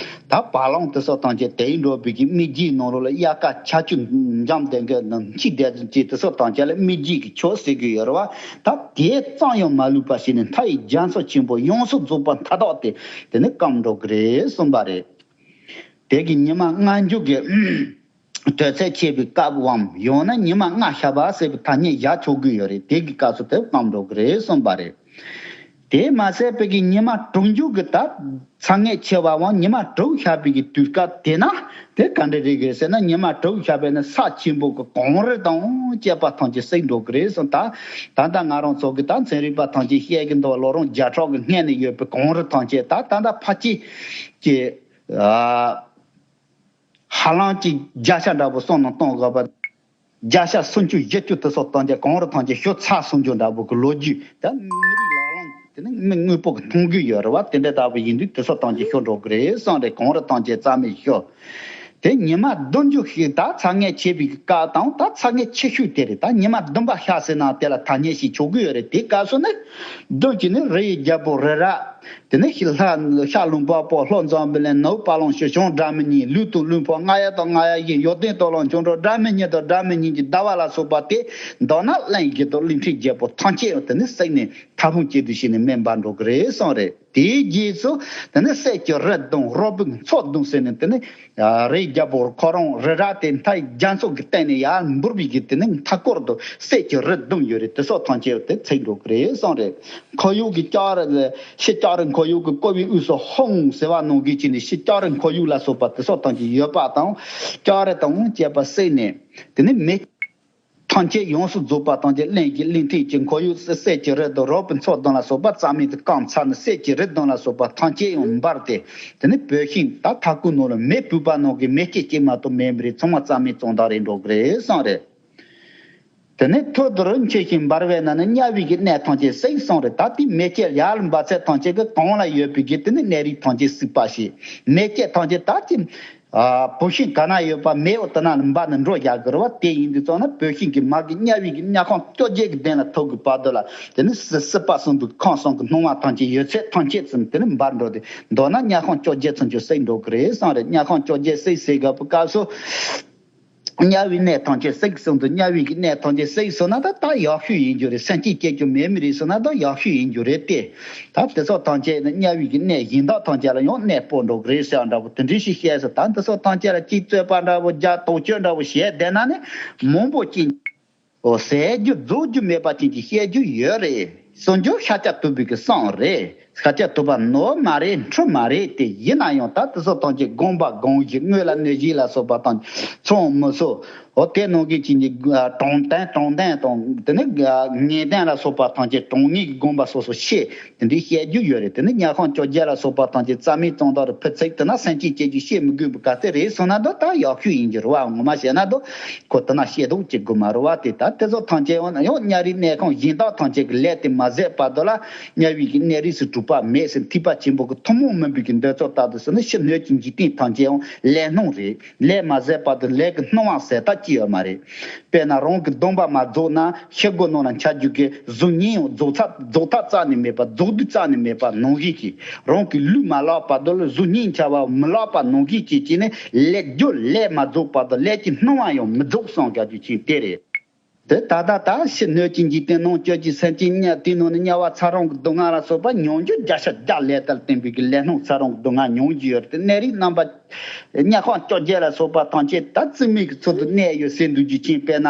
ད་བ་ལང་དེ་སོགས་ཐམས་ཅད་དེ་ཡི་འགྲོ་བའི་གི་སྨིག་རྒྱུའི་ནང་ལོགས་ལ་དབྱར་ཁ་ཆར་ཆུ་འཇམ་ལྡན་གི་ནང་འཁྱིལ་བསྡད་ཅིག་དེ་སོགས་ཐམས་ཅད་ལ་སྨིག་རྒྱུ་གི་ཆུ་ཟེར་གི་ཡོད་རེད་བ། ད་དེ་ཙམ་ཡང་མ་ལུས་པ་ཞིག་ནི་མཐའ་ཡི་རྒྱ་མཚོ་ཆེན་པོ་ཡོངས་སུ་རྫོགས་པ་མཐའ་དག་དེ་དེ་ནི་སྐམ་འགྲོ་གི་རེད་གསུངས་པ་རེད། དེ་གི་ཉི་མ་ལྔ་འགྱུར་གྱི་དྲོད་ཚད་ཆེ་བའི་སྐབས་བམ་ཡང་ན་ཉི་མ་ལྔ་ཤར་བ་ཟེར་བའི་ཐ་སྙད་བཞག་ཆོག་གི་ཡོད་རེད། དེ་གི་སྐབས་སུ་དེ་སྐམ་འགྲོ་གི་རེད་གསུངས་པ་རེད། དེ་མ་ཟད་པའི་གི་ཉི་མ་དྲུག་འགྱུར་གྱི་ད་ ཚ་ངད་ཆེ་བའང་ཉི་མ་དྲུག་ཤར་བའི་གི་དུས་སྐབས་དེ་ན་དེ་ག་འདྲ་རེད་གི་ཟེར་ན། ཉི་མ་དྲུག་ཤར་བས་ན་ས་ཆེན་པོ་གི་གངས་རི་དང་བཅས་པ་ཐམས་ཅད་བསྲེག་འགྲོ་གི་རེད་གསུངས། ད་ད་ལྟ་ང་རང་ཚོ་གི་ད་ཚན་རིག་པ་ཐམས་ཅད་བཤད་གི་འདུག་བ། ལོ་རིམ་བརྒྱ་ཕྲག་གི་སྔས་ནས་ཡོད་པའི་གངས་རི་ཐམས་ཅད་ད་ད་ལྟ་ཕལ་ཆེར་གྱི་ཨ། ཧ་ལམ་གྱི་བརྒྱ་ཆ་འདྲ་པོ་བསམ་བློ་གཏོང་དགོས་པ། བརྒྱ་ཆ་སུམ་ཅུ་བཞི་བཅུ་དེ་ཚོ་བཏང་རྒྱ་གངས་རི་ཐམས་ཅད་ཤོར་ཚར་སོང་རྒྱུ་འདྲ་པོ་གི་ལོ་རྒྱུས་ད་མི་རིགས་ལག་ལེན་དེ་ནི་མི་དངོས་པོ་གི་མཐོང་རྒྱུ་ཡོད་རེད་བ། དེ་འདྲ་ལྟ་བུ་ཡིན་དུས་དེ་ཚོ་ཐམས་ཅད་ཤོར་འགྲོ་གི་རེད་བསམ་རེད། གངས་རི་ཐམས་ཅད་རྩ་མེད་ཤོར། དེ་ཉི་མ་བདུན་ཅུ་ཞིག་ད་ཚ་ངད་ཆེ་བའི་སྐབས་དང་ད་ཚ་ངད་ཆེ་ཤོས་དེ་རེད། ད་ཉི་མ་བདུན་པ་ཤར་ཟིན་ན་དེ་ལ་ཐ་སྙད་ཞིག་ཆོག་གི་ཡོད་རེད། དེ་སྐབས་སུ་ནི་བདུན་གྱི་ནི་རི་ཡི་རྒྱལ་པོ་རི་རབ། དེ་ནས་ཤི་ལྷ་ཤ་ལུང་པ་པོ་ལྷོ་འཛམ་བུ་གླིང་ནུབ་དཔལ་ལུང་ཞི་བྱང་སྒྲ་མི་སྙན་ལུས་དང་ལུས་འཕོ་རྔ་ཡབ་དང་རྔ་ཡབ་གཞན་ཡོན་ཏན་སྟོབས་ལ་འབྱུང་འགྲོ་སྒྲ་མི་སྙན་དང་སྒྲ་མི་སྙན་གྱི་ཟླ་བ་ལ་སོགས་པ་སྟེ། མདོར་ན་གླིང་བཞི་དང་གླིང་ཕྲན་བརྒྱད་པོ་ཐམས་ཅད་དེ་ནས་བསྲེགས་ནས་ཐབ་ཕུང་གཅིག་ཏུ་བྱས་ནས་མེ་འབར་འགྲོ་གི་རེད་གསུངས་རེད། དེའི་རྗེས་སུ་དེ་ནས་གསེར་གྱི་རི་བདུན་རོལ་པའི་མཚོ་བདུན་ཟེར་ནས་དེ་ནས། རིའི་རྒྱལ་པོ་ཁོ་རང་རི་རབ་དེ་མཐའི་རྒྱ་མཚོ་གི་སྟེང་ནས་ཡར་འབུར་བའི་གི་དེ་ནི་མཐའ་སྐོར་དུ་གསེར་གྱི་རི་བདུན་ཡོད་རེད། དེ་སོགས་ཐམས་ཅད་དེ་ཚིག་འགྲོ་གི་རེད་གསུངས་རེད། ཁོར་ཡུག་གི་ལྕགས་རི་ལ་ཤི་ལྕགས་རི་ཁོར་ཡུག་གི་བསྐོར་བའི་དབུས་སུ་ཧཱུྃ་ཟེར་བ་ནང་བཞིན་བྱས་ནས་ཤི་ལྕགས་རི་ཁོར་ཡུག་ལ་སོགས་པ་དེ་སོགས་ཐམས་ཅད་ཡོད་པ་དང་ལྕགས་རི་དང་བཅས་པ་བསྲེགས་ནས་དེ་ནི་མེ། ཐམས་ཅད་ཡོངས་སུ་རྫོགས་པ་དང་གླིང་གི་གླིང་ཕྲན་གྱི་ཁོར་ཡུག་གསེར་གྱི་རི་དང་རོལ་པའི་མཚོ་བདུན་ལ་སོགས་པ་རྩ་མེད་དུ་བསྐམས་ཚར་ནས་གསེར་གྱི་རི་བདུན་ལ་སོགས་པ་ཐམས་ཅད་ཡང་འབར་ཏེ། དེ་ནས་བོད་ཤིང་ད་ཐ་གུ་ནང་ལ་མེ་བུད་པ་ནང་གི་མེ་ལྕེ་གཅིག་མ་གཏོགས་མེད་པ་རེད། ཚང་མ་རྩ་མེད་བཙོང་ད་རེད་འགྲོ་གི་རེད་གསུངས་རེད། དེ་ནས་ཐུར་དུ་རུ་མཆེད་ཤིང་འབར་བའི་ནང་ན་དམྱལ་བའི་གི་གནས་ཐམས་ཅད་བསྲེགས་གསུངས་རེད། ད་དེ་མེ་ལྕེ་ཡར་ལ་འབར་ཚད་ཐམས་ཅད་ཀྱི་གང་ལ་ཡོད་པའི་གི་དེ་ནི་གནས་རིས་ཐམས་ཅད་བསྲེགས་པ་ཞིག་མེ་ལྕེ་ཐམས་ཅད་ད་ཅི། བུད་ཤིང་ག་ན་ཡོད་པ་མེ་འོ་དེ་ན་ལ་འབར་ནས་འགྲོ་བཞག་གི་རེད་བ། དེ་ཡིན་དུས་ཙང་ན་བོད་ཤིང་གི་མ་གི་དམྱལ་བའི་གི་དམྱལ་ཁམས་བཅོ་བརྒྱད་ཀྱི་གདན་ལ་ཐུག་གི་བར་དུ་ལ་དེ་ནི་སྲིད་སྲིད་པ་གསུམ་པོའི་ཁམས་གསུམ་གྱི་སྣང་བ་ཐམས་ཅད་ཡོད་ཚད་ཐམས་ཅད་ཙམ་དེ་ནི་འབར་འགྲོ་སྟེ། མདོར་ན་དམྱལ་ཁམས་བཅོ་བརྒྱད་ཚུན་ཆད་བསྲེགས་འགྲོ་གི་རེད་གསུངས་རེད། དམྱལ་ཁམས་བཅོ་བརྒྱད་བསྲེགས་ཟེར་དགོས་པའི་སྐབས་སུ། དམྱལ་བའི་གནས་ཐམས་ཅད་བསྲེགས་གསུངས་འདུག་དམྱལ་བའི་གི་གནས་ཐམས་ཅད་བསྲེགས་སོང་ན་ད་ད་ཡག་ཤོས་ཡིན་རྒྱུ་རེད། སེམས་ཅན་སྐྱེ་རྒྱུ་མེད་མི་རེད་ཟེར་ན་ད་ཡག་ཤོས་ཡིན་རྒྱུ་རེད་དེ། ད་དེ་ཚོ་ཐམས་ཅད་ནི་དམྱལ་བའི་གི་གནས་གཞན་དག་ཐམས་ཅད་ལ་ཡང་གནས་སྤོ་འགྲོ་གི་རེད་ཟེར་བ་འདྲ་པོ་དེ་འདྲ་ཞིག་བཤད་སོང་། ད་འདི་ཚོ་ཐམས་ཅད་ལ་གཅིག་རྩོད་པ་འདྲ་པོ་རྒྱག་དོགས་གཅོད་འདྲ་པོ་བྱས་བསྡད་ན་ནི་མང་པོ་ཅིག་ཟད་རྒྱུ་རྫོགས་རྒྱུ་མེད་པ་ཅན་གྱི་བཤད་རྒྱུ་ཡོད་རེད། གསུང་རྒྱུ་ཤཱཀྱ་ཐུབ་པའི་གི་གསུང་རེད། ཤཱཀྱ་ཐུབ་པ་ནོར་མ་རེད། འཁྲུལ་མ་རེད་དེ། ཡིན་ན་ཡང་ད་དེ་ཚོ་ཐམས་ཅད་སྒོམ་པ་སྒོམ་གཞི་དངོས་ལ་གནས་གཞི་ལ་སོགས་པ་དང་མཚུངས་མི་སོ། འོ་དེ་ནང་གི་ཅིག་ནི་དྲང་བདེན་དྲང་བདེན་དང་དེ་ནི་ངེས་བདེན་ལ་སོགས་པ་ཐམས་ཅད་དྲང་ངེས་ཀྱི་སྒོམ་པ་སོ་སོ་ཤེས། དེ་འདྲའི་བཤད་རྒྱུ་ཡོད་རེད། དེ་ནི་དམྱལ་ཁམས་བཅོ་བརྒྱད་ལ་སོགས་པ་ཐམས་ཅད་རྩ་མེད་བཙོང་ད་རུ་ཕུ་ཚིག་དེ་ན་སེམས་ཅན་སྐྱེ་རྒྱུ་བཤད་མི་དགོས་པའི་ག་ཚད་རེད་སོང་ན་འདི་ད་ཡག་ཤོས་ཡིན་རྒྱུ་རེད་བ། ངོ་མ་བཤད་ན་འདི་ཁོ་དེ་ན་བཤད་དོགས་བྱེད་དགོས་མ་རེད་བ། དེ་ད་དེ་ཚོ་ཐམས་ཅད་ཡང་ཡང་དམྱལ་རིས་གནས་ཁང་གཞན་དག་ཐམས་ཅད་ཀྱི་ལས་དེ་མ་ཟད་བར་དུ་ལ་དམྱལ་བའི་གི་གནས་རིས་སུ་གྲུབ་པ་མེད་ཟེར་ཐེག་པ་ཆེན་པོ་གི་ཐུན་མོང་མིན་པའི་གི་འདོད་ཚུལ་ལྟར་དུ་ཟེར་ན་ཕྱི་སྣོད་ཀྱི་འཇིག་རྟེན་ཐམས་ཅད་ཡང་ལས་སྣང་རེད། ལས་མ་ཟད་བར་དུ་ལས་ཀྱི་སྣང་བ་ཟད་ལྟ་ཅི་ཡོད་མ་རེད། དཔེར་ན་རང་གི་སྡོམ་པ་མ་རྫོགས་ན་ཤི་སྒོ་ནང་ལ་འཆར་རྒྱུ་གི་གཟུགས་བརྙན་ཡང་རྫོགས་ཚར་རྫོགས་ཐབས་རྩ་ནས་མེད་པ་རྫོགས་དུས་རྩ་ནས་མེད་པ་ནང་བཞིན་གྱིས། རང་གི་ལུས་མ་བརླག་བར་དུ་ལ་གཟུགས་བརྙན་འཆར་བ་མི་བརླག་པ་ནང་བཞིན་གྱིས་བྱས་ནས་ལས་རྒྱུ་ལས་མ་རྫོགས་བར་དུ་ལས་ཀྱི་སྣང་བ་ཡང་མི་རྫོགས་གསུངས་བཞག་རྒྱུ་ཅིག་དེ་རེད། དེ་ད་ལྟ་ད་ཕྱི་སྣོད་ཀྱི་འཇིག་རྟེན་ནང་བཅུད་ཀྱི་སེམས་ཅན་དམྱལ་དེའི་ནང་ནས་དམྱལ་བ་ཚ་གྲང་གི་སྡུག་བསྔལ་ལ་སོགས་པ་མྱོང་རྒྱུ་བརྒྱ་ཆ་བརྒྱ་ལས་ལྟར་བསྟན་པའི་གི་ལས་སྣང་ཚ་གྲང་གི་སྡུག་བསྔལ་མྱོང་རྒྱུ་ཡོད་རེད་དེ། གནས་རིས་རྣམ་པ་དམྱལ་ཁམས་བཅོ་བརྒྱད་ལ་སོགས་པ་ཐམས་ཅད་ད་རྩིས་མེད་ཀྱི་ཚུལ་དུ་གནས་ཡོད་ཟེར་འདུག་རྒྱུ་ཅན། དཔེར་ན་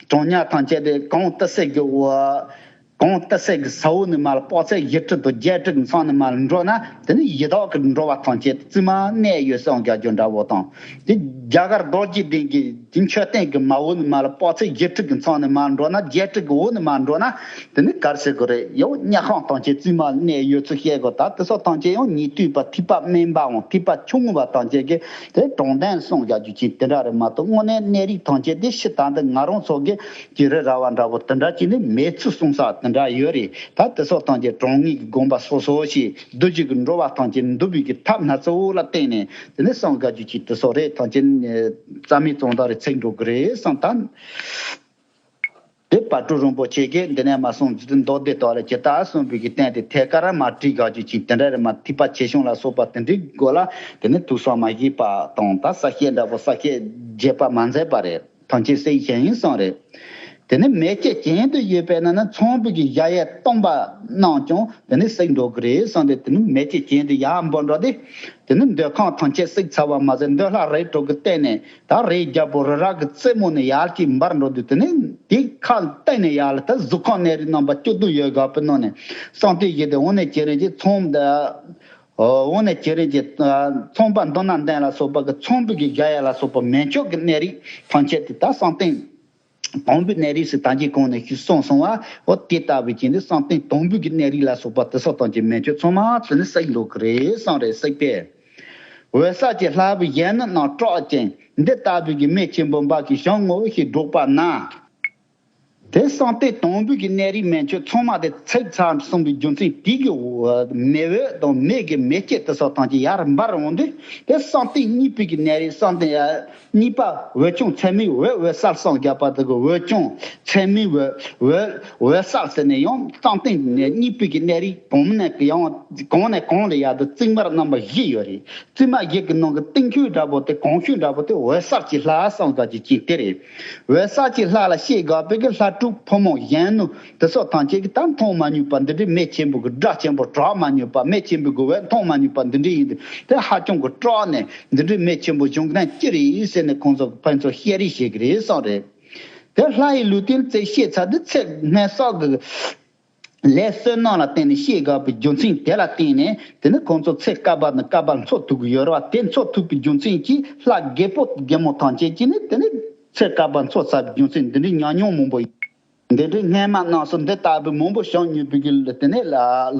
གྲང་དམྱལ་ཐམས་ཅད་དེ་གངས་ཏི་སེ་གི་འོག་གངས་ཏི་སེ་གི་ས་འོག་ནས་མར་དཔག་ཚད་བཞི་ཁྲི་དང་བརྒྱད་ཁྲི་གི་མཚམས་ནས་མར་འགྲོ་ན་དེ་ནི་ཡི་དྭགས་ཀྱི་འགྲོ་བ་ཐམས་ཅད་རྩིས་མ་གནས་ཡོད་གསུངས་བཞག་རྒྱུ་འདྲ་བོ་དང་། དེ་རྒྱ་གར་རྡོ་རྗེ་གདན་གྱི་དེ་མཆོད་རྟེན་གྱི་མ་འོག་ནས་མར་དཔག་ཚད་བཞི་ཁྲི་གི་མཚམས་ནས་མར་འགྲོ་ན་བརྒྱད་ཁྲི་གི་འོག་ནས་མར་འགྲོ་ན་དེ་ནི་ག་རེ་ཟེར་དགོས་རེད། ཡང་དམྱལ་ཁམས་ཐམས་ཅད་རྩིས་མ་གནས་ཡོད་ཚུལ་བཤད་དགོས། ད་དེ་སོགས་ཐམས་ཅད་ཡང་ཉན་ཐོས་པ་ཐེག་པ་དམན་པའམ་ཐེག་པ་ཆུང་ངུ་བ་ཐམས་ཅད་ཀྱིས་དེ་དྲང་བདེན་གསུངས་བཞག་རྒྱུ་ཅིག་དེ་འདྲ་རེད་མ་གཏོགས་དངོས་གནས་གནས་རིས་ཐམས་ཅད་དེ་ཕྱི་ད་འདི་ང་རང་ཚོ་གི་ཀྱི་རི་ར་བ་འདྲ་བོ་དེ་འདྲ་ཅིག་ནི་མེད་ཚུལ་གསུང་ས་དེ་འདྲ་ཡོད་རེད། ད་དེ་སོགས་ཐམས་ཅད་དྲང་ངེས་ཀྱི་དགོངས་པ་སོ་སོ་ཞིག་བསྡུ་བཞི་གི་འགྲོ་བ་ཐམས་ཅད་འདུལ་བའི་གི་ཐབས་སྣ་ཚོགས་ལ་བརྟེན་ནས་དེ་ནི་གསུང་དགའ་རྒྱུ་ཅིག་དེ་སོགས་རེད། ཐམས་ཅད་རྩ་མེད་བཙོང་ད་རེ་ཚིག་འགྲོ་གི་རེད་བསམ་ད། དེ་བར་དུ་རིན་པོ་ཆེ་གིས་འདི་ནས་མ་གསུངས་ཀྱི་མདོ་སྡེ་དག་ལ་ཇི་ལྟར་གསུངས་པའི་གི་བསྟན་ཏེ་ཐད་ཀར་མ་བྲིས་དགའ་རྒྱུ་ཅིག་དེ་འདྲ་རེད་མ། ཐེག་པ་ཆེ་ཆུང་ལ་སོགས་པ་དེ་འདྲའི་སྐོར་ལ་དེ་ནི་ཐུགས་བསམ་མ་བཞེས་པ་དང་ད་གསལ་བཤད་འདྲ་པོ་གསལ་བཤད་རྒྱས་པ་མ་མཛད་པ་རེད། ཐམས་ཅད་གསལ་བཤད་ཡིན་གསུངས་རེད། དེ་ནི་མེ་ལྕེ་གྱེན་དུ་ཡོད་པས་ན་ནི་ཚངས་པའི་གི་གཞལ་ཡས་སྟོང་པ་རྣམས་ཀྱང་དེ་ནི་བསྲེག་འགྲོ་གི་རེད་གསུངས་ཏེ། དེ་ནི་མེ་ལྕེ་གྱེན་དུ་ཡར་འབུད་འགྲོ་སྟེ་དེ་ནི་འདོད་ཁམས་ཐམས་ཅད་བསྲེག་ཚར་བ་མ་ཟད་འདོད་ལྷ་རིགས་དྲུག་གི་སྟེང་ནས་ད་རིའི་རྒྱལ་པོ་རི་རབ་ཀྱི་རྩེ་མོ་ནས་ཡར་གྱི་འབར་འགྲོ་དུས་དེ་ནི་དེའི་ཁ་སྟེང་ནས་ཡར་ལ་ད་གཟུགས་ཁམས་གནས་རིས་རྣམ་པ་བཅུ་བདུན་ཡོད་དགའ་བོའི་ནང་ནས་གསང་བསྟོད་བཞི་དེ་འོ་ནས་ཇེ་རིང་ཅིག་ཚངས་དང་ འོ་ནས་ཁྱེད་རང་གི་ཚངས་པ་མདོར་ན་ལྡན་ལ་སོགས་པ་གི་ཚངས་པའི་གི་གཞལ་ཡས་ལ་སོགས་པ་མན་ཆད་ཀྱི་གནས་རིས་ཐམས་ཅད་དེ་ད་བསམ་གཏན་དང་པོའི་གནས་རིས་སུ་ད་གིན་གོང་ནས་ཞུས་སོང་སོང་བ། འོ་དེ་ལྟ་བུའི་ཅན་དེ་བསམ་གཏན་དང་པོའི་གི་གནས་རིས་ལ་སོགས་པ་དེ་སོགས་དང་གི་མན་ཆད་ཚང་མ་དེ་ནི་བསྲེག་འགྲོ་གི་རེད་བསམ་རེད། བསྲེག་པས། འོད་གསལ་གྱི་ལྷ་བུ་གཞོན་ནུ་རྣམས་སྐྲག་ཅིང་འདི་ལྟ་བུའི་གི་མེ་ཆེན་པོ་འབར་གྱིས་བཞེངས་ངོ་ཞེས་སྒྲོག་པ་ན། དེ་བསམ་གཏན་དང་པོའི་གི་གནས་རིས་མན་ཆད་ཚང་མ་དེ་ཚིག་ཚར་སོང་བའི་རྒྱུ་མཚན་དེ་གི་མེ་འོད་དང་མེ་གི་མེ་ལྕེ་དེ་སོགས་ཐམས་ཅད་ཡར་འབར་འོང་དུས། དེ་བསམ་གཏན་གཉིས་པའི་གི་གནས་རིས་བསམ་གཏན་གཉིས་པ་འོད་ཆུང་ཚད་མའི་འོད་འོད་གསལ་གསུམ་བརྒྱབ་པ་དེ་གི་འོད་ཆུང་ཚད་མའི་འོད་འོད་འོད་གསལ་ཟེར་ནས་ཡང་བསམ་གཏན་གཉིས་པའི་གི་གནས་རིས་གོང་ནས་ཡང་གོང་ནས་གོང་ལ་ཡར་དུ་བརྩེགས་མ་རྣམ་པ་བཞི་ཡོད་རེད། བརྩེགས་མ་བཞི་གི་ནང་གི་སྟེང་ཤོས་འདྲ་པོ་དེ་གོང་ཤོས་འདྲ་པོ་དེ་འོད་གསལ་གྱི་ལྷ་བསམ་གཏན་གྱི་ཅན་དེ་རེད། འོད་གསལ་གྱི་ལྷ་ལ་ཤེས་དགོས་པའི་གི་ལྷ་དྲུག་ཕོ་མོ་གཞོན་ནུ་དེ་སོགས་ཐམས་ཅད་ཀྱིས་ད་མཐོང་མ་མྱོང་བ་འདི་འདྲའི་མེ་ཆེན་པོ་གི་སྒྲ་ཆེན་པོ་གྲགས་མ་མྱོང་བ། མེ་ཆེན་པོ་གི་འོད་མཐོང་མ་མྱོང་བ་འདི་འདྲའི་ཡིན་དུས་དེ་ཧ་ཅང་གི་སྐྲག་ནས་འདི་འདྲའི་མེ་ཆེན་པོ་བཞེངས་མཁན་ཅི་རེད་ཟེར་ནས་ཁོང་ཚོ་ཕན་ཚུན་བཤད་རེས་བྱེད་ཀྱི་རེད་བསམ་རེད། དེ་ལྷ་ཡི་ལུས་རྟེན་རྩད་བཤད་ཚར་དུས་ཚེ་སྔ་ས་གི་ལས་བསོད་ནམས་ལ་བརྟེན་ནས་བཤད་དགོས་པའི་རྒྱུ་མཚན་དེ་ལ་བརྟེན་ནས་དེ་ནི་ཁོང་ཚོ་ཚེ་བསྐལ་པ་ནས་བསྐལ་པ་འཚོ་ཐུབ་ཀྱི་ཡོད་རེད་བ། དེ་འཚོ་ཐུབ་པའི་རྒྱུ་མཚན་གྱིས་ལྷ་རྒད་པོ་རྒད་མོ་ཐམས་ཅད་ཀྱིས་ནི་དེ་ནི་ཚེ་བསྐལ་པ་འཚོ་ཚར་བའི་རྒྱུ་མཚན་འདི་འདྲའི་ཉམས་མྱོང་མང་པོ་ཡོད། འདི་འདྲའི་སྔན་མ་རྣམས་སུ་འདི་ལྟ་བུའི་མང་པོ་བྱུང་མྱོང་བའི་གི་དེ་ནི་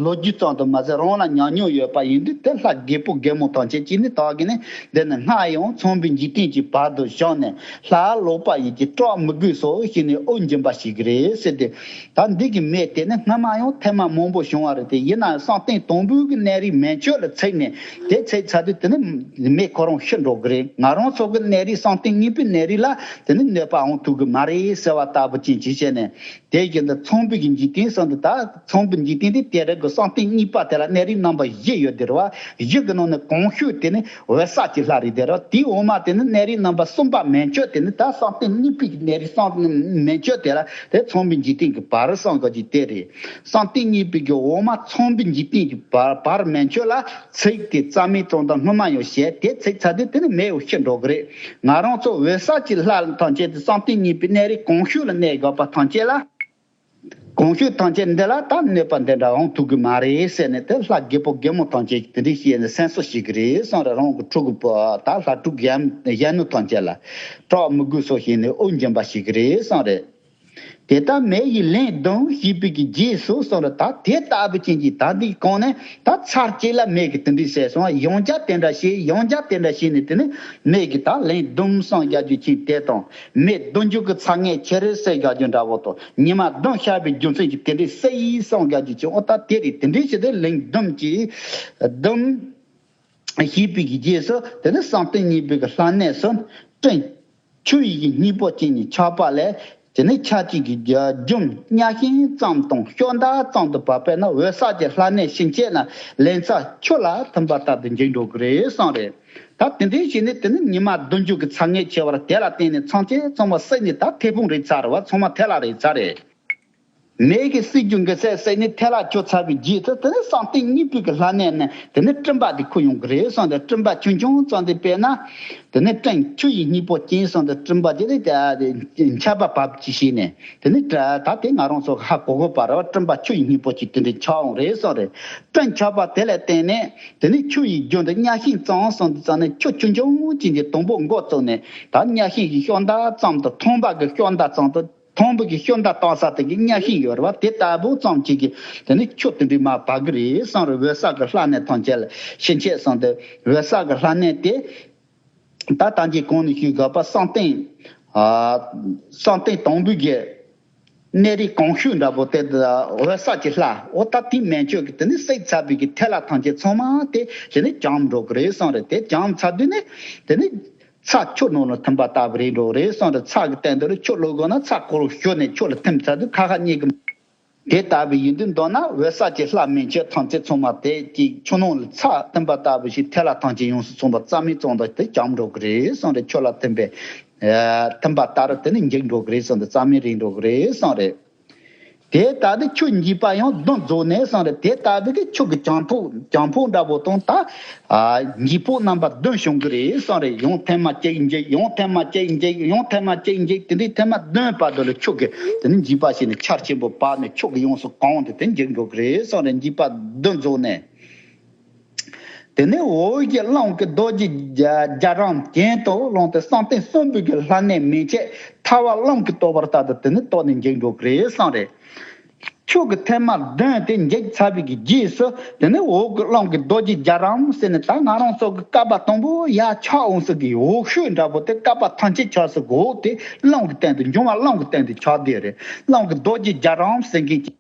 ལོ་རྒྱུས་ཙམ་དུ་མ་ཟད་རང་ལ་ཉམས་མྱོང་ཡོད་པ་ཡིན་དུས་དེ་ལྷ་རྒད་པོ་རྒད་མོ་ཐམས་ཅད་ཀྱིས་ནི་ད་གིན་ནི་འདི་ནི་སྔར་ཡང་ཚངས་པའི་འཇིག་རྟེན་གྱི་བར་དུ་བཞག་ནས་ལྷ་ལོག་པ་ཡིན་གྱི་སྐྲག་མི་དགོས་སོ་ཞེས་ནས་དབུགས་འབྱིན་པ་ཞིག་རེད་ཟེར་ཏེ། ད་འདི་གི་མེ་དེ་ནི་སྔ་མ་ཡང་ཐེངས་མ་མང་པོ་བྱུང་བ་རེད་དེ། ཡིན་ནའང་བསམ་གཏན་དང་པོའི་གི་གནས་རིས་མན་ཆད་ལ་ཚིག་ནས་དེ་ཚིག་ཚར་དུས་དེ་ནི་མེ་ཁོ་རང་ཤི་འགྲོ་གི་རེད། ང་རང་ཚོ་གི་གནས་རིས་བསམ་གཏན་གཉིས་པའི་གནས་རིས་ལ་དེ་ནི་གནོད་པ་འོང་ཐུབ་གི་མ་རེད་ཟེར་བ་ལྟ་བུ་ཅན་ཅིག་བྱས་ནས། དེ་བཞིན་དུ་ཚངས་པའི་གི་འཇིག་རྟེན་གསུམ་དུ་ད་ཚངས་པའི་འཇིག་རྟེན་དེ་དེ་རེད་གི། བསམ་གཏན་གཉིས་པ་དེ་ལ་གནས་རིས་རྣམ་པ་བཞི་ཡོད་དེ་རེད་བ། བཞི་གི་ནང་ནས་གོང་ཤོས་དེ་ནི་འོད་གསལ་གྱི་ལྷ་རེད་དེ་རེད། དེའི་འོག་མ་དེ་ནི་གནས་རིས་རྣམ་པ་གསུམ་པ་མན་ཆད་དེ་ནི་ད་བསམ་གཏན་གཉིས་པའི་གི་གནས་རིས་བསམ་མན་ཆད་དེ་ལ་དེ་ཚངས་པའི་འཇིག་རྟེན་གྱི་བར་བསམ་གི་ཅིག་དེ་རེད། བསམ་གཏན་གཉིས་པའི་གི་འོག་མ་ཚངས་པའི་འཇིག་རྟེན་གྱི་བར་བར་མན་ཆད་ལ་ཚིག་དེ་རྩ་མེད་ཙམ་དང་སྔོན་མ་ཡང་བཤད། དེ་ཚིག་ཚར་དུས་དེ་ནི་མེ་ཡང་ཤི་འགྲོ་གི་རེད། ང་རང་ཚོ་འོད་གསལ་གྱི་ལྷ་ཐམས་ཅད་དེ་བསམ་གཏན་གཉིས་པའི་གནས་རིས་གོང་ཤོས་ལ་གནས་དགོས་པ་ཐམས་ཅད་ལ། གོང་ཤོས་ཐམས་ཅད་འདི་ལ་ད་གནོད་པ་འདི་འདྲ་འོང་ཐུབ་གི་མ་རེད་ཟེར་ནས་དེ་ལྷ་རྒད་པོ་རྒད་མོ་ཐམས་ཅད་ཀྱིས་དེ་འདྲ་བཤད་ནས་སེམས་གསོ་བྱེད་ཀྱི་རེད་བསམ་རེད། རང་གི་ཕྲུ་གུ་པོ་ད་ལྷ་ཕྲུག་གཞོན་གཞོན་ནུ་ཐམས་ཅད་ལ་སྐྲག་མི་དགོས་སོ་ཞེས་ནས་དབུགས་འབྱིན་པ་བྱེད་ཀྱི་རེད་བསམ་རེད། དེ་ལྟར་མེ་ཡིས་ལན་བདུན་བྱས་པའི་གི་རྗེས་སུ་གསུངས་རེད། ད་དེ་ལྟ་བུ་ཅན་གྱིས་ད་འདི་གོང་ནས་ད་ཚར་གཅིག་ལ་མེ་གིས་དེ་འདྲ་བྱས་སོང་། ཡང་བསྐྱར་དེ་འདྲ་བྱས། ཡང་བསྐྱར་དེ་འདྲ་བྱས་ནས་དེ་ནི་མེ་གིས་ད་ལན་བདུན་གསུམ་རྒྱག་རྒྱུ་ཅན་དེ་དང་། མེ་བདུན་འཇུག་གི་ཚ་ངད་ཆེ་རུ་སེལ་རྒྱག་རྒྱུ་འདྲ་བོ་དང་། ཉི་མ་བདུན་ཤར་བའི་རྒྱུ་མཚན་གྱིས་དེ་འདྲའི་སེལ་ཡིན་གསུངས་རྒྱག་རྒྱུ་ཅིག་འོ་ད་དེ་རེད། དེ་འདྲའི་ཞིག་དེ་ལན་བདུན་གྱིས་བདུན་ཞུས་པའི་གི་རྗེས་སུ་དེ་ནི་བསམ་གཏན་གཉིས་པའི་གི་ལྷ་གནས་སུ་སྤྲིན་ཆུ་ཡི་གི་སྙིང་པོ་ཅན་གྱི་ཆར་པ་ལས་དེ་ནི་ཆར་གྱི་གི་རྒྱུན་གཉའ་ཤིང་ཙམ་དང་ཤོག་མདའ་ཙམ་དུ་བབས་པས་ན་འོད་གསལ་གྱི་ལྷ་གནས་ཕྱིན་ཆད་ན་ལན་ཚྭ་ཆུ་ལ་ཐིམ་པ་ལྟར་དུ་འཇིག་འགྲོ་གི་རེད་གསུངས་རེད། ད་དེ་འདྲའི་བྱས་ནས་དེ་ནི་ཉི་མ་བདུན་འཇུག་གི་ཚ་ངད་ཆེ་བར་དེ་ལ་བརྟེན་ནས་ཚང་ཆེན་ཚང་མ་བསྲེགས་ནས་ད་ཐལ་ཕུང་རེད་ཚར་རེད་བ། ཚང་མ་ཐལ་ལ་རེད་ཚར་རེད། མེ་གི་སྲིད་རྒྱུ་འགི་སེ་བསྲེགས་ནས་ཐལ་ལ་ཆོད་ཚར་བའི་རྗེས་སུ་དེ་ནི་བསམ་གཏན་གཉིས་པའི་གི་ལྷ་གནས་ནས་དེ་ནི་སྤྲིན་པ་དེ་ཁུར་ཡོང་གི་རེད་གསུངས་ཏེ། སྤྲིན་པ་ཆུང་ཆུང་ཙམ་དེ་དཔེར་ན་དེ་ནི་སྤྲིན་ཆུ་ཡི་སྙིང་པོ་ཅན་གསུངས་ཏེ། སྤྲིན་པ་དེ་ནི་ཆར་པ་བབས་ཀྱི་ཞིག་ནས་དེ་ནི་ད་དེ་ང་རང་ཚོ་ཧ་གོ་གོ་བ་རེད་བ། སྤྲིན་པ་ཆུ་ཡི་སྙིང་པོ་ཅན་དེ་འདྲ་ཆགས་འོང་རེད་གསུངས་རེད། སྤྲིན་ཆར་པ་དེ་ལ་བརྟེན་ནས་དེ་ནི་ཆུ་ཡི་རྒྱུན་དུ་གཉའ་ཤིང་ཙམ་གསུངས་ཏེ་ཙམ་ནས་ཆུ་ཆུང་ཆུང་ཅན་གྱི་དུམ་བུ་འགོ་བཙུགས་ནས་ད་གཉའ་ཤིང་གི་ཤོག་མདའ་ཙམ་དུ་ཐང་པ་གི་ཤོག་མདའ་ཙམ་དུ། ཐང་པོ་གི་ཤོག་མདའ་བཏང་ས་དེ་གི་གཉའ་ཤིང་ཡོད་རེད་བ། དེ་ལྟ་བུ་ཙམ་ཅིག་གིས་དེ་ནི་ཆུ་དེ་འདྲའི་མར་འབབ་གི་རེད་གསུངས་རེད། འོད་གསལ་གྱི་ལྷ་གནས་ཐམས་ཅད་ལ་ཕྱིན་ཆད་གསུངས་ཏེ། འོད་གསལ་གྱི་ལྷ་གནས་དེ་ད་ད་གིན་གོང་ནས་ཞུས་དགོས་པ་བསམ་གཏན་ཨ་བསམ་གཏན་དང་པོའི་གི་གནས་རིས་གོང་ཤོས་འདྲ་པོ་དེ་འོད་གསལ་གྱི་ལྷ། འོ་ད་དེ་མན་ཆད་ཀྱི་དེ་ནི་བསྲེགས་ཚར་བའི་གི་ཐལ་ལ་ཐམས་ཅད་ཚང་མ་དེ་དེ་ནི་གྱངས་འགྲོ་གི་རེད་གསུངས་རེད། དེ་གྱངས་ཚར་དུས་ནི་དེ་ནི། ཚྭ་ཆུ་ནང་ལ་ཐིམ་པ་ལྟ་བུ་རེད་འགྲོ་རེད་གསུངས་རེད། ཚྭ་གི་སྟེང་དུ་ལ་ཆུ་བླུག་དགོས་ན་ཚྭ་ཁོ་རང་ཞོ་ནས་ཆུ་ལ་ཐིམ་ཚར་དུས་ཁ་ཁ་གཉིས་ཀྱི། དེ་ལྟ་བུ་ཡིན་དུས་མདོར་ན་འོད་གསལ་གྱི་ལྷ་མན་ཆད་ཐམས་ཅད་ཚང་མ་དེ་ཀྱི་ཆུ་ནང་ལ་ཚྭ་ཐིམ་པ་ལྟ་བུ་ཞིག་ཐལ་ལ་ཐམས་ཅད་ཡོངས་སུ་ཚང་བ་རྩ་མེད་ཙམ་དུ་དེ་གྱངས་འགྲོ་གི་རེད་གསུངས་རེད། ཆུ་ལ་ཐིམ་པས་ཐིམ་པ་ལྟར་དེ་ནི་འཇིག་འགྲོ་གི་རེད་གསུངས་ཏེ། རྩ་མེད་རེད་འགྲོ་གི་རེད་གསུངས་རེད། དེ་ལྟ་བུའི་ཆུ་འཇིགས་པ་ཡང་བདུན་རྫོགས་ནས་གསུངས་རེད། དེ་ལྟ་བུའི་གི་ཆུ་གི་གྱང་ཕུག་གྱང་ཕུག་འདྲ་པོ་དང་ད། ཨ་འཇིགས་ཕུག་རྣམ་པ་བདུན་བྱུང་གི་རེད་གསུངས་རེད། ཡང་ཐེངས་མ་གཅིག་འཇིགས། ཡང་ཐེངས་མ་གཅིག་འཇིགས། ཡང་ཐེངས་མ་གཅིག་འཇིགས། དེ་འདྲའི་ཐེངས་མ་བདུན་བར་དུ་ལ་ཆུ་གི་དེ་ནི་འཇིགས་པ་བྱས་ནས་ཆར་ཆེན་པོ་བབས་ནས་ཆུ་གི་ཡོངས་སུ་གང་སྟེ་དེ་འཇིགས་འགྲོ་གི་རེད་གསུངས་རེད། འཇིགས་པ་བདུན་རྫོགས་ནས། དེ་ནས་འོག་གི་གླིང་གི་རྡོ་རྗེ་རྒྱ་རྒྱ་གྲམ་གྱེན་དུ་ལངས་ཏེ་བསམ་གཏན་གསུམ་པོའི་གི་ལྷ་གནས་མན་ཆད་ཐར་པ་གླིང་གི་རྟོགས་པར་ལྟ་དུ་དེ་ནས་རྟོགས་ནས་འཇིག་འགྲོ་གི་རེད་གསུངས་རེད། ཆོས་ཀྱི་ཐེངས་མ་བདུན་དེ་མཇུག་ཚར་བའི་གི་རྗེས་སུ་དེ་ནས་འོག་གི་གླིང་གི་རྡོ་རྗེ་རྒྱ་གྲམ་ཟེར་ནས། ད་ང་རང་ཚོ་གི་བསྐལ་པ་དང་པོ་ཡར་ཆགས་འོང་ས་གི་འོག་ཤོད་འདྲ་པོ་དེ། བསྐལ་པ་ཐམས་ཅད་ཆགས་ས་གི་འོག་དེ་གླིང་གི་སྟེང་དུ། འབྱུང་བ་གླིང་གི་སྟེང་དུ་ཆགས་བསྡད་རེད། གླིང་གི་རྡོ་རྗེ་རྒྱ་གྲམ་ཟེར་མཁན་གྱི་